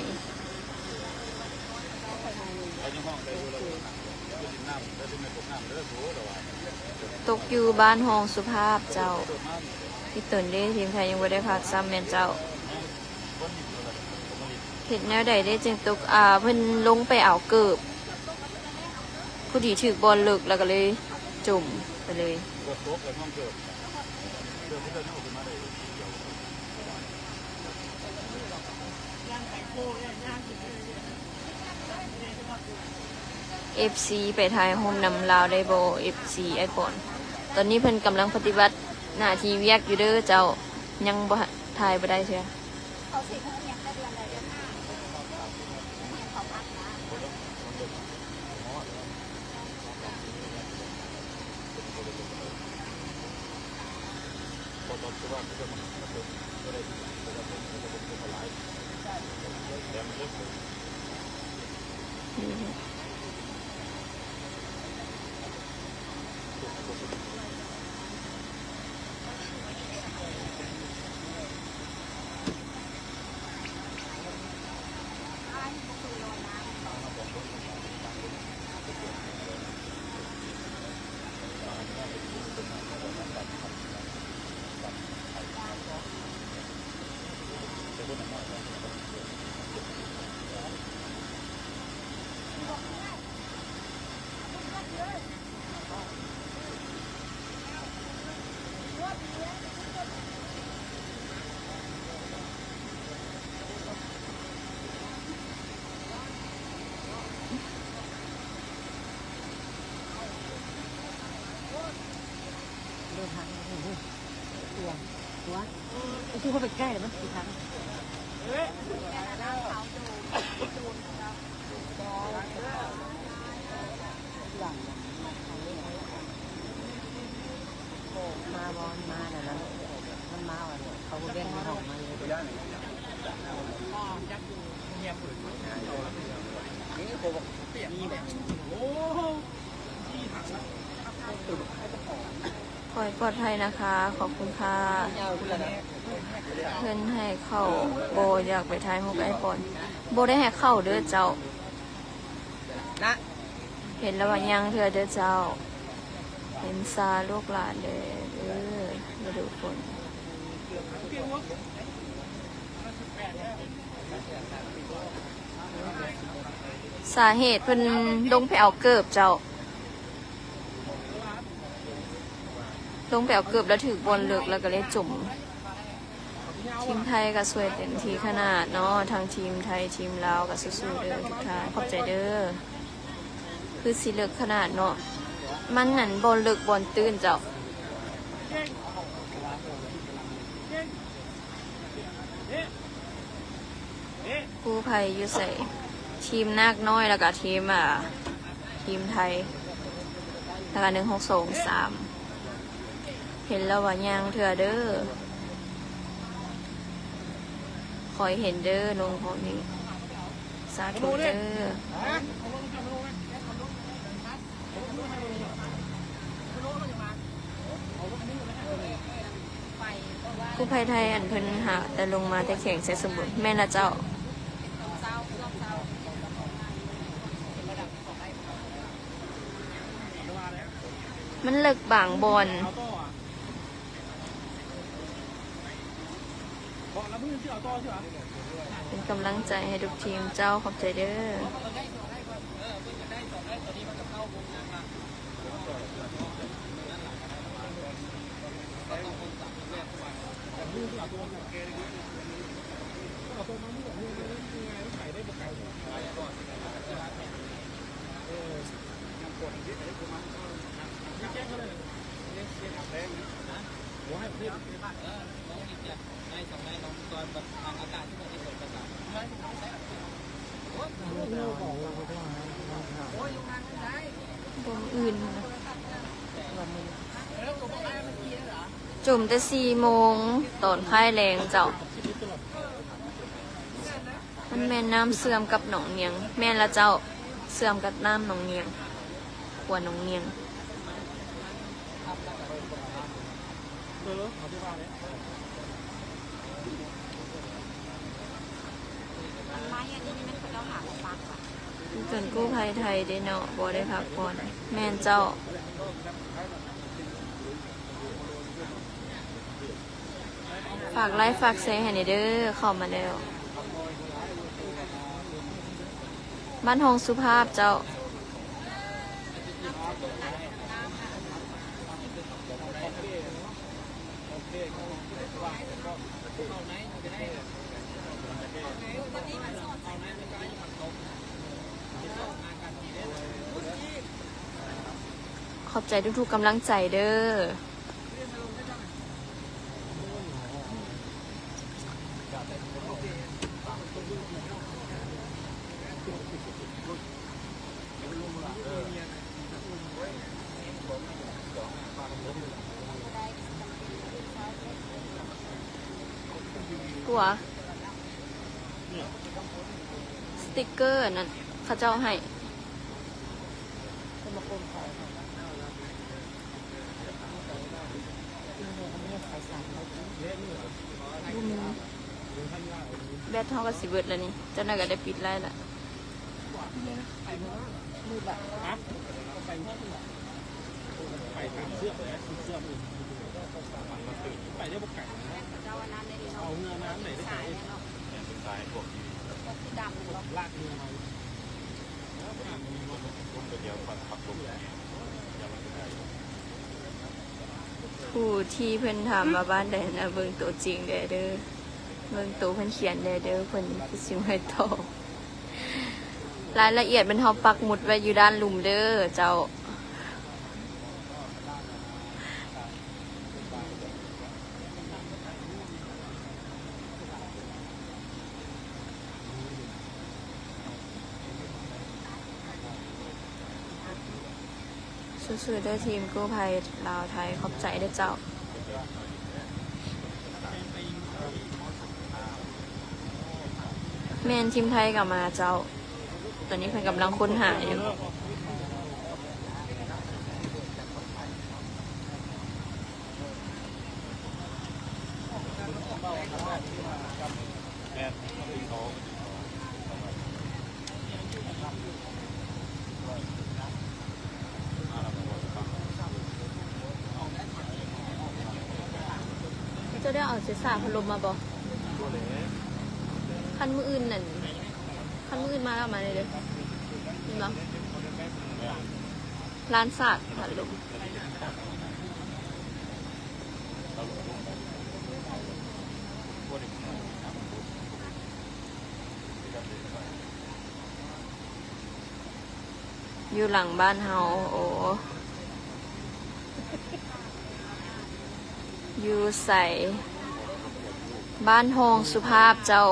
ຕົກຢູ່ບ້ານຮອງສຸພາບເຈົ້າ. ທີ່ຕົນເດ້ ທີມໄທຍັງບໍ່ໄດ້ພັກຊ້ຳແມ່ນເຈົ້າ. ເຮັດແນວໃດເດ້ຈຶ່ງຕົກ? ອ່າ ເພິ່ນລົງໄປເອົາເກີບ ພໍດີຖືກບ່ອນເລິກ ແລ້ວກໍເລີຍຈົມໄປເລີຍ. ເອັຟຊີໄປຖ່າຍຮູບນຳລາວໄດ້ບໍ່? ເອັຟຊີອ້າຍປອນ ຕອນນີ້ເພິ່ນກຳລັງປະຕິບັດໜ້າທີ່ວຽກຢູ່ເດີເຈົ້າ ຍັງບໍ່ ຖ່າຍບໍ່ໄດ້ເທື່ອ. ຂໍໃຫ້ປອດໄພນະຄະ ຂອບຄຸນຄ່ະ. ເພິ່ນໃຫ້ເຂົ້າ ບໍ່ຢາກໄປຖ່າຍຮູບອ້າຍປອນ. ບໍ່ໄດ້ໃຫ້ເຂົ້າເດີເຈົ້າ. ເຫັນແລ້ວວ່າຍ່າງເທື່ອເດີເຈົ້າ. ເຫັນຊາລູກຫຼານເດີ ເອີ ລະດູຝົນ. ສາເຫດເພິ່ນລົງໄປເອົາເກີບເຈົ້າ. ລົງໄປເອົາເກີບແລ້ວຖືກບ່ອນເລິກ ແລ້ວກໍເລີຍຈົມ. ທີມໄທກໍຊ່ວຍເຕັມທີ່ຂະໜາດເນາະ ທັງທີມໄທທີມລາວກໍສູ້ໆເດີທຸກທ່ານ ຂອບໃຈເດີ. ຄືຊິເລິກຂະໜາດເນາະ ມັນນັ້ນບ່ອນເລິກບ່ອນຕື້ນເຈົ້າ. ກູ້ໄພຢູ່ໃສ? ທີມນາກນ້ອຍ ແລ້ວກະທີມ ອ່າ ທີມໄທ ແລ້ວກະໜຶ່ງຫົກສອງສາມ. ເຫັນແລ້ວວ່າຍ່າງເທື່ອເດີ ຂໍໃຫ້ເຫັນເດີ ລົງຂອງນີ້ ສາທຸເດີ. ກູ້ໄພໄທ ອັນເພິ່ນຫາແຕ່ລົງມາແຕ່ແຂວງໄຊສົມບູນ ແມ່ນລະເຈົ້າ. ມັນເລິກບາງບ່ອນ. ເປັນກຳລັງໃຈໃຫ້ທຸກທີມເຈົ້າ ຂອບໃຈເດີ. ຈົມແຕ່ສີ່ໂມງຕອນຄ້າຍແລງເຈົ້າ. ແມ່ນນ້ຳເຊື່ອມກັບໜອງນຽງ. ແມ່ນລະເຈົ້າ, ເຊື່ອມກັບນ້ຳໜອງນຽງ, ຂົວໜອງນຽງ. ອັນໄມ້ອັນນີ້ແມ່ນເຂົາເຈົ້າຫາມາປັກ. ຈົນກູ້ໄພໄທເດ້ເນາະ, ບໍ່ໄດ້ພັກຜ່ອນ. ແມ່ນເຈົ້າ. ຝາກໄລຟ໌ ຝາກແຊຣ໌ໃຫ້ແດ່ເດີ. ເຂົ້າມາແລ້ວ. ບ້ານຮອງສຸພາບເຈົ້າ. ຂອບໃຈທຸກໆກຳລັງໃຈເດີ. ຕົວສະຕິກເກີອັນນັ້ນເຂົາເຈົ້າໃຫ້. ແບັດເຮົາກໍຊິເບິດແລ້ວນີ້, ເຈົ້າໜ້າກໍໄດ້ປິດໄລແລ້ວ. ຜູ້ທີ່ເພິ່ນຖາມວ່າບ້ານໃດນະ, ເບິ່ງໂຕຈິງແດ່ເດີ, ເບິ່ງໂຕເພິ່ນຂຽນແດ່ເດີ, ເພິ່ນຄືຊິບໍ່ໃຫ້ຕອບ. ລາຍລະອຽດມັນເຮົາປັກໝຸດໄວ້ຢູ່ດ້ານລຸ່ມເດີເຈົ້າ. ສູ້ໆເດີທີມກູ້ໄພລາວໄທ, ຂອບໃຈເດີເຈົ້າ. ແມ່ນ, ທີມໄທກໍມາເຈົ້າ. ຕອນນີ້ເພິ່ນກຳລັງຄົ້ນຫາຢູ່. ເຈົ້າໄດ້ເອົາເສສາພັດລົມມາບໍ່? ຄັນມື້ອື່ນນັ້ນ, ຄັນມື້ອື່ນມາກໍເອົາມາເລີຍເດີ. ມີບໍ່? ລ້ານສາດພັດລົມ. ຢູ່ຫຼັງບ້ານເຮົາ. ໂອ້ ຢູ່ໃສ? ບ້ານຮອງສຸພາບເຈົ້າ.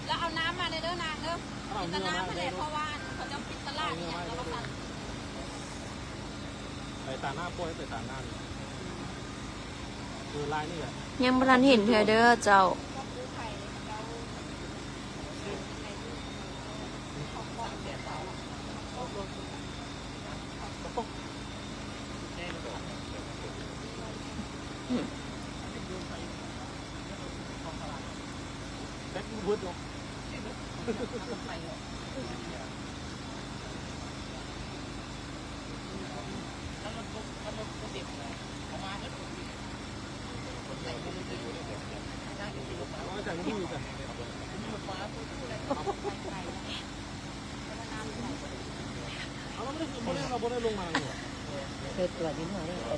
ແລ້ວເອົານ້ຳມາແດ່ເດີນາງເດີ. ກິນແຕ່ນ້ຳຫັ້ນແຫຼະ ເພາະວ່າເຂົາເຈົ້າປິດຕະຫຼາດອີ່ຫຍັງແລ້ວວ່າຊັ້ນ. ໄປຕາໜ້າ ປ່ອຍໄປຕາໜ້າ. ເອີ ລາຍນີ້ແຫຼະ. ຍັງບໍ່ທັນເຫັນເທື່ອເດີເຈົ້າ.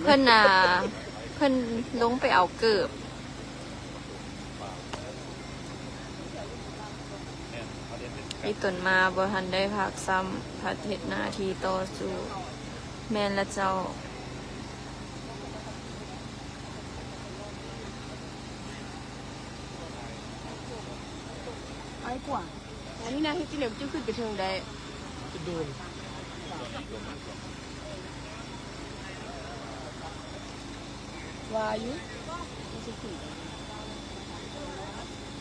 ເພິ່ນນະ ເພິ່ນລົງໄປເອົາເກີບ. ອີຕົນມາບໍ່ທັນໄດ້ພັກຊ້ຳ ພັດເຮັດໜ້າທີ່ຕໍ່ສູ້. ແມ່ນລະເຈົ້າ. ໄປກວ່າ ອັນນີ້ນະ ເຮັດຈັ່ງໃດມັນຈຶ່ງຂຶ້ນໄປເທິງໄດ້? ຈະໂດນ. ວ່າຢູ່ ມັນຊິຂຶ້ນໄປ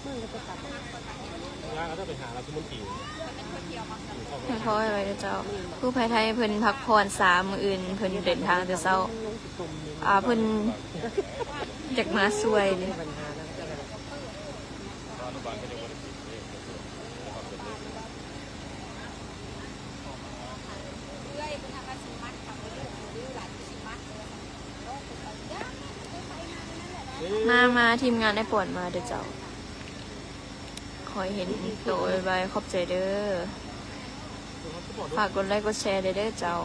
ມັນກໍຈະກັບ ງານເຂົາເຈົ້າໄປຫາລັດຖະມົນຕີ ໃຫ້ພໍໄວ້ເດີເຈົ້າ. ກູ້ໄພໄທເພິ່ນພັກຜ່ອນຊາ ມື້ອື່ນເພິ່ນເດີນທາງແຕ່ເຊົ້າ ອາ ເພິ່ນຢາກມາຊ່ວຍເດ້. ມາ ມາ ທີມງານອ້າຍປອນມາເດີເຈົ້າ. ຂໍໃຫ້ເຫັນໂຕໄວໆ ຂອບໃຈເດີ. ຝາກກົດໄລກົດແຊແດ່ເດີເຈົ້າ.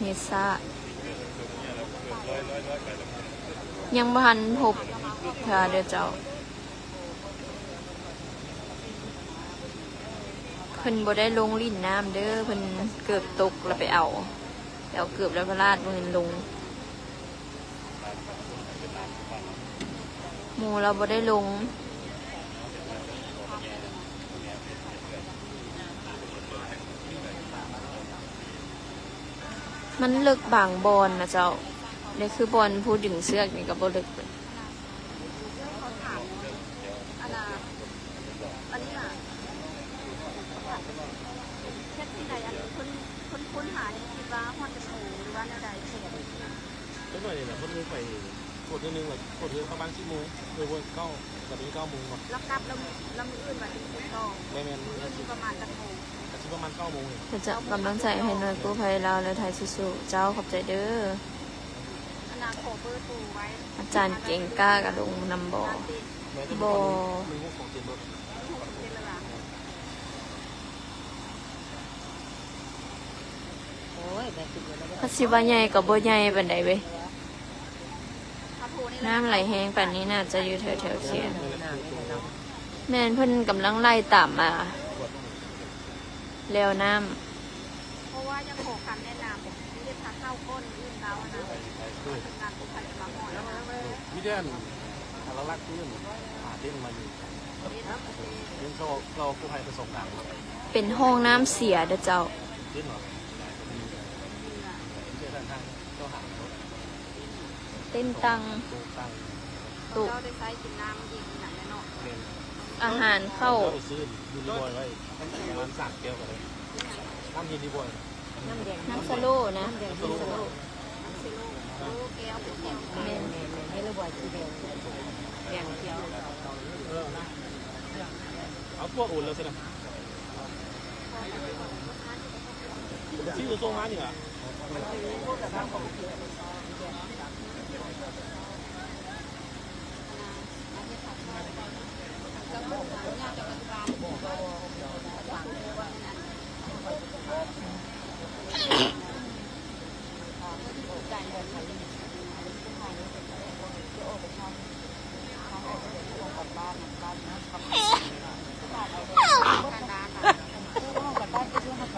ເນຊາ ຍັງບໍ່ທັນພົບເທື່ອເດີເຈົ້າ. ເພິ່ນບໍ່ໄດ້ລົງຫຼິ້ນນ້ຳເດີ ເພິ່ນເກີບຕົກແລ້ວໄປເອົາ ໄປເອົາເກີບແລ້ວພະລາດ ບໍ່ແມ່ນລົງ. ໝູ່ລາວບໍ່ໄດ້ລົງ ມັນເລິກບາງບ່ອນນະເຈົ້າ. ນີ້ຄືບ່ອນຜູ້ດຶງເຊືອກນີ້ກໍບໍ່ເລິກເລີຍ. ອັນນ່າ ອັນນີ້ນະ ເຮັດຈັ່ງໃດ ອັນຄົນ ຄົນຄົ້ນຫານີ້ຄິດວ່າຮອດຈັກໂມງ ຫຼືວ່າແນວໃດແທ້? ຈັກໜ້ອຍນີ້ແຫຼະ ເພິ່ນໄປກວດເທື່ອໜຶ່ງ ແລ້ວກວດເທື່ອປະມານສິບໂມງ ເອີ ບໍ່ ເກົ້າ ກໍເປັນເກົ້າໂມງເນາະ ແລ້ວກັບ ແລ້ວ ແລ້ວມື້ອື່ນວ່າຊິກວດຕໍ່. ແມ່ນໆ ມື້ອື່ນຊິປະມານຈັກໂມງ? ກໍຊິປະມານເກົ້າໂມງ. ເພິ່ນຈະກຳລັງໃຈໃຫ້ໜ່ວຍກູ້ໄພລາວ ແລະ ໄທສູ້ໆ. ເຈົ້າ ຂອບໃຈເດີ. ອັນນ່າ ຂໍເບີໂທໄວ້. ອາຈານເກັ່ງກ້າກະລົງນຳບໍ່? ບໍ່. ໂອ້ຍ ແບບ ຄັນຊິວ່າໃຫຍ່ກໍບໍ່ໃຫຍ່ປານໃດເວີຍ. ນ້ຳໄຫຼແຮງປານນີ້ໜ້າຈະຢູ່ແຖວໆຂຽງ. ແມ່ນ ເພິ່ນກຳລັງໄລ່ຕາມມາແລ້ວນ້ຳ. ເພາະວ່າຢາກຂໍຄຳແນະນຳ ເຮັດທາງເຂົ້າກ່ອນ ອື່ນລາວຫັ້ນນະ ທີມງານກູ້ໄພກຳລັງຮອດແລ້ວ. ມີແຕ່ອັນ ຫຼັກໆຄືຫາເຕັນມາຢູ່ ເຕັນເຂົາ ເຂົາກູ້ໄພໄປສອງກາງ ເປັນຫ້ອງນ້ຳເສຍເດີເຈົ້າ. ເຕັນເນາະ ມີແຕ່ທາງເຈົ້າຫາ ເຕັນຕັ່ງ ໂຕະຕັ່ງ ໂຕະ ເຈົ້າໄດ້ໃຊ້ກິນນ້ຳເຢັນຫຍັງແດ່ເນາະ. ແມ່ນ ອາຫານເຂົ້າ ເຈົ້າໄດ້ຊື້ຢູ່ນີ້ບ່ອຍໄວ້ ປະມານສາມແກ້ວກໍໄດ້ ນ້ຳເຢັນນີ້ບ່ອຍ. ນ້ຳສະໂລນະ ນ້ຳສະໂລ ນ້ຳສະໂລ ໂອ້ ແກ້ວ ແກ້ວ ແມ່ນໆໆ ໃຫ້ລະບອຍສີແດງ ແດງຂຽວ. ເອົາພວກໂອນແລ້ວຊິນະ ຊິສົ່ງມານີ້ລະ.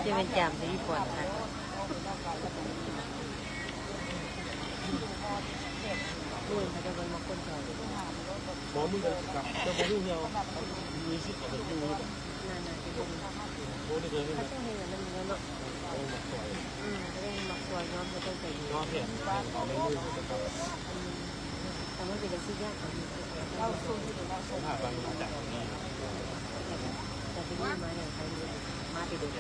ຈະແມ່ນຈາມຊິມີພອນຄັກ. ໂອ້ຍ ເຂົາເຈົ້າເບິ່ງມາຄົນເຈົ້າ ບໍ່ ມຶງກໍກັບ ເຈົ້າບໍ່ຮູ້ເລື່ອງ ມີສິດເຂົາເຈົ້າຢູ່. ນັ້ນນະ ໂອ້ ນີ້ກໍເຫັນ ເຂົາເຈົ້າເຮັດອັນນັ້ນຢູ່ແລ້ວເນາະ. ໂອ້ ມັກຊ່ອຍ ອືມ ກໍໄດ້ມັກຊ່ອຍ ຍອມເຂົາເຈົ້າໃຈດີ ຍອມເຮັດ ເຂົາເຈົ້າເຮັດ ອືມ ແຕ່ມັນເປັນຈັ່ງຊີ້ ຍາກເຂົາຢູ່ ເຂົາເຈົ້າ ສະພາບບາງອາຈານ ແຕ່ ແຕ່ທີ່ນີ້ມາຫຍັງ ໃຜ ມາແຕ່ເດັກ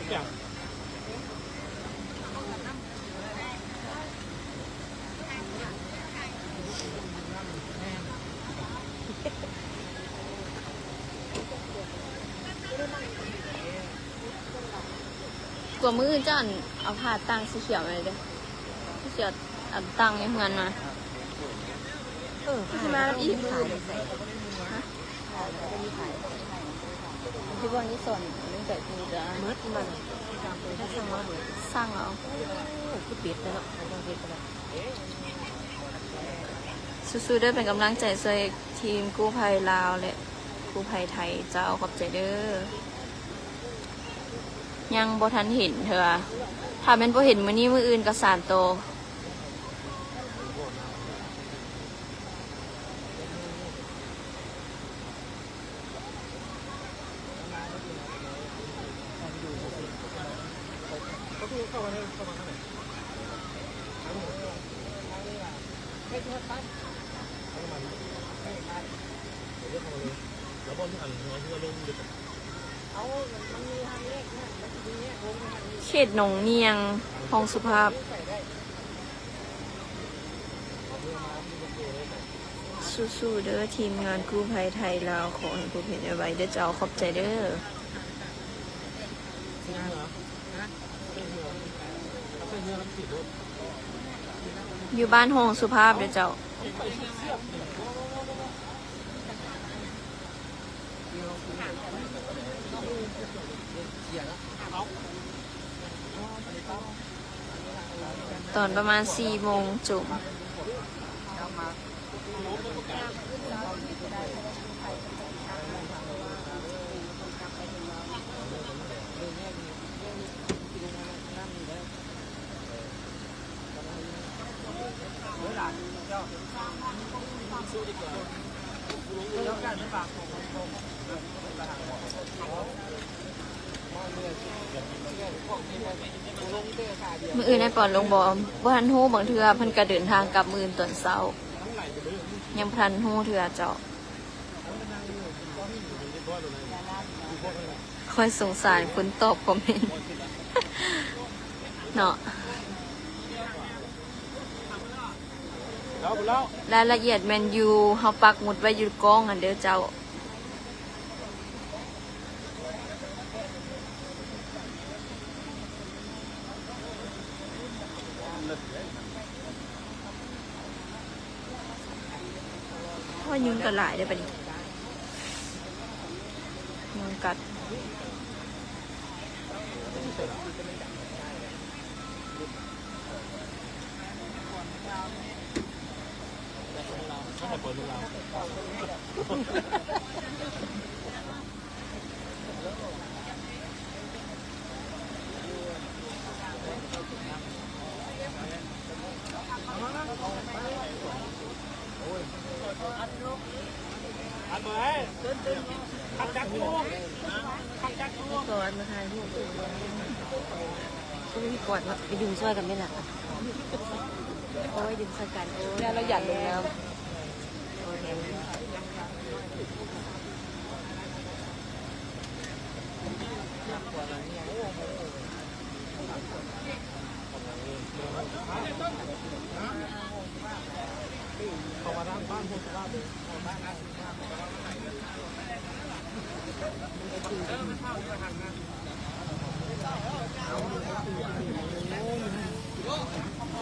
ກວ່າມື້ອື່ນເຈົ້າ ອັນ ເອົາຜ້າຕ່າງສີຂຽວມາເດີ ສີຂຽວ ອັນ ຕ່າງໃນເຮືອນມາ. ເອີ ຄືຊິມານຳອີກມື້ອື່ນ. ຄືວ່ານີ້ສອນເລື່ອງໃຈ ຄືຈະໝົດມັນ ສັ່ງເອົາ ສັ່ງເອົາ. ໂອ້ ຄືເປັດແທ້ເນາະ ເຂົາເຈົ້າເຮັດກໍໄດ້. ສູ້ໆເດີ ເປັນກຳລັງໃຈຊ່ວຍທີມກູ້ໄພລາວ ແລະ ກູ້ໄພໄທເຈົ້າ ຂອບໃຈເດີ. ຍັງບໍ່ທັນເຫັນເທື່ອ ຖ້າແມ່ນບໍ່ເຫັນມື້ນີ້ ມື້ອື່ນກໍສານຕໍ່. ເຂດໜອງນຽງ ຫ້ອງສຸພາບ. ສູ້ໆເດີ້ ທີມງານກູ້ໄພໄທລາວ ຂໍໃຫ້ພົບເຫັນໄວໆເດີ້ເຈົ້າ. ຂອບໃຈເດີ້. ຢູ່ບ້ານຫ້ອງສຸພາບເດີ້ເຈົ້າ. ຕອນປະມານສີ່ໂມງຈຸ່ມ. ມື້ອື່ນອ້າຍປອນລົງບໍ່? ບໍ່ທັນຮູ້, ບາງເທື່ອເພິ່ນກະເດີນທາງກັບມື້ອື່ນຕອນເຊົ້າ, ຍັງບໍ່ທັນຮູ້ເທື່ອເຈົ້າ. ຂ້ອຍສົງສານຄົນຕອບຄອມເມັນເນາະ. ລາຍລະອຽດແມ່ນຢູ່ ເຮົາປັກໝຸດໄວ້ຢູ່ກ້ອງຫັ້ນເດີ້ເຈົ້າ. ໂອ້ຍ ຍຸງກໍຫຼາຍເດ້ບັດນີ້ ຍຸງກັດ. ໄປດຶງຊ່ອຍກັນແມ່ນລະ. ໂອ້ຍ ດຶງຊ່ອຍກັນ. ໂອ້ຍ ແລ້ວລາວຢາດລົງນ້ຳ.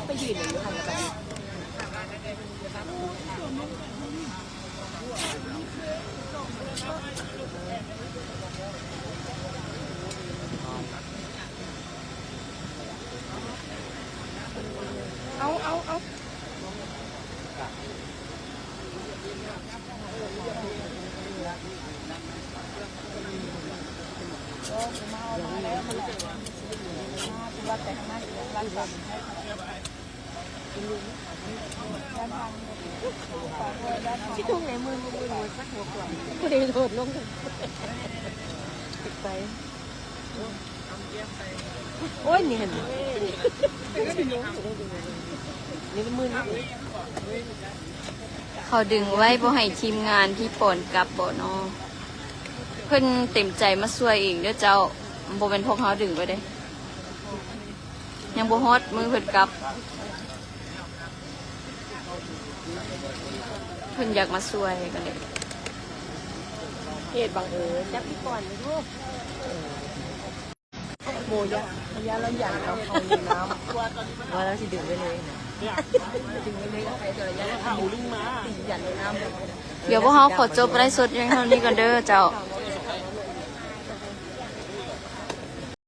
ໄປຢືນຢູ່ຫັ້ນລະ. ເອົາ ເອົາ ເອົາ. ຊິທຸ່ງໃນມື ມື ມື ມືສັກຫົວຂວາງ ບໍ່ໄດ້ໂດດລົງ ໄປ. ໂອ້ຍ ນີ້ຫັ້ນ ນີ້ມັນມືນ. ເຂົາດຶງໄວ້ບໍ່ໃຫ້ທີມງານທີ່ປ່ອນກັບບໍ່ເນາະ? ເພິ່ນເຕັມໃຈມາຊ່ວຍເອງເດີ້ເຈົ້າ, ບໍ່ແມ່ນພວກເຮົາດຶງໄວ້ເດ້. ຍັງບໍ່ຮອດມື້ເພິ່ນກັບ, ເພິ່ນຢາກມາຊ່ວຍກໍເລີຍ. ເຫດບັງເອີຍ ຈັບອີ່ກ່ອນເດີ້ລູກ. ໂມຍະ ຍະລະຢັນເອົາເຂົ້າຢູ່ນ້ຳ ວ່າລາວຊິດຶງໄວ້ເລີຍນະ, ດຶງໄວ້ເລີຍ ເອົາໄປ ແຕ່ວ່າຍະລະຢັນ ຕີຢັນໃນນ້ຳ. ດຽວພວກເຮົາຂໍຈົບໄລຟ໌ສົດພຽງເທົ່ານີ້ກ່ອນເດີ້ເຈົ້າ.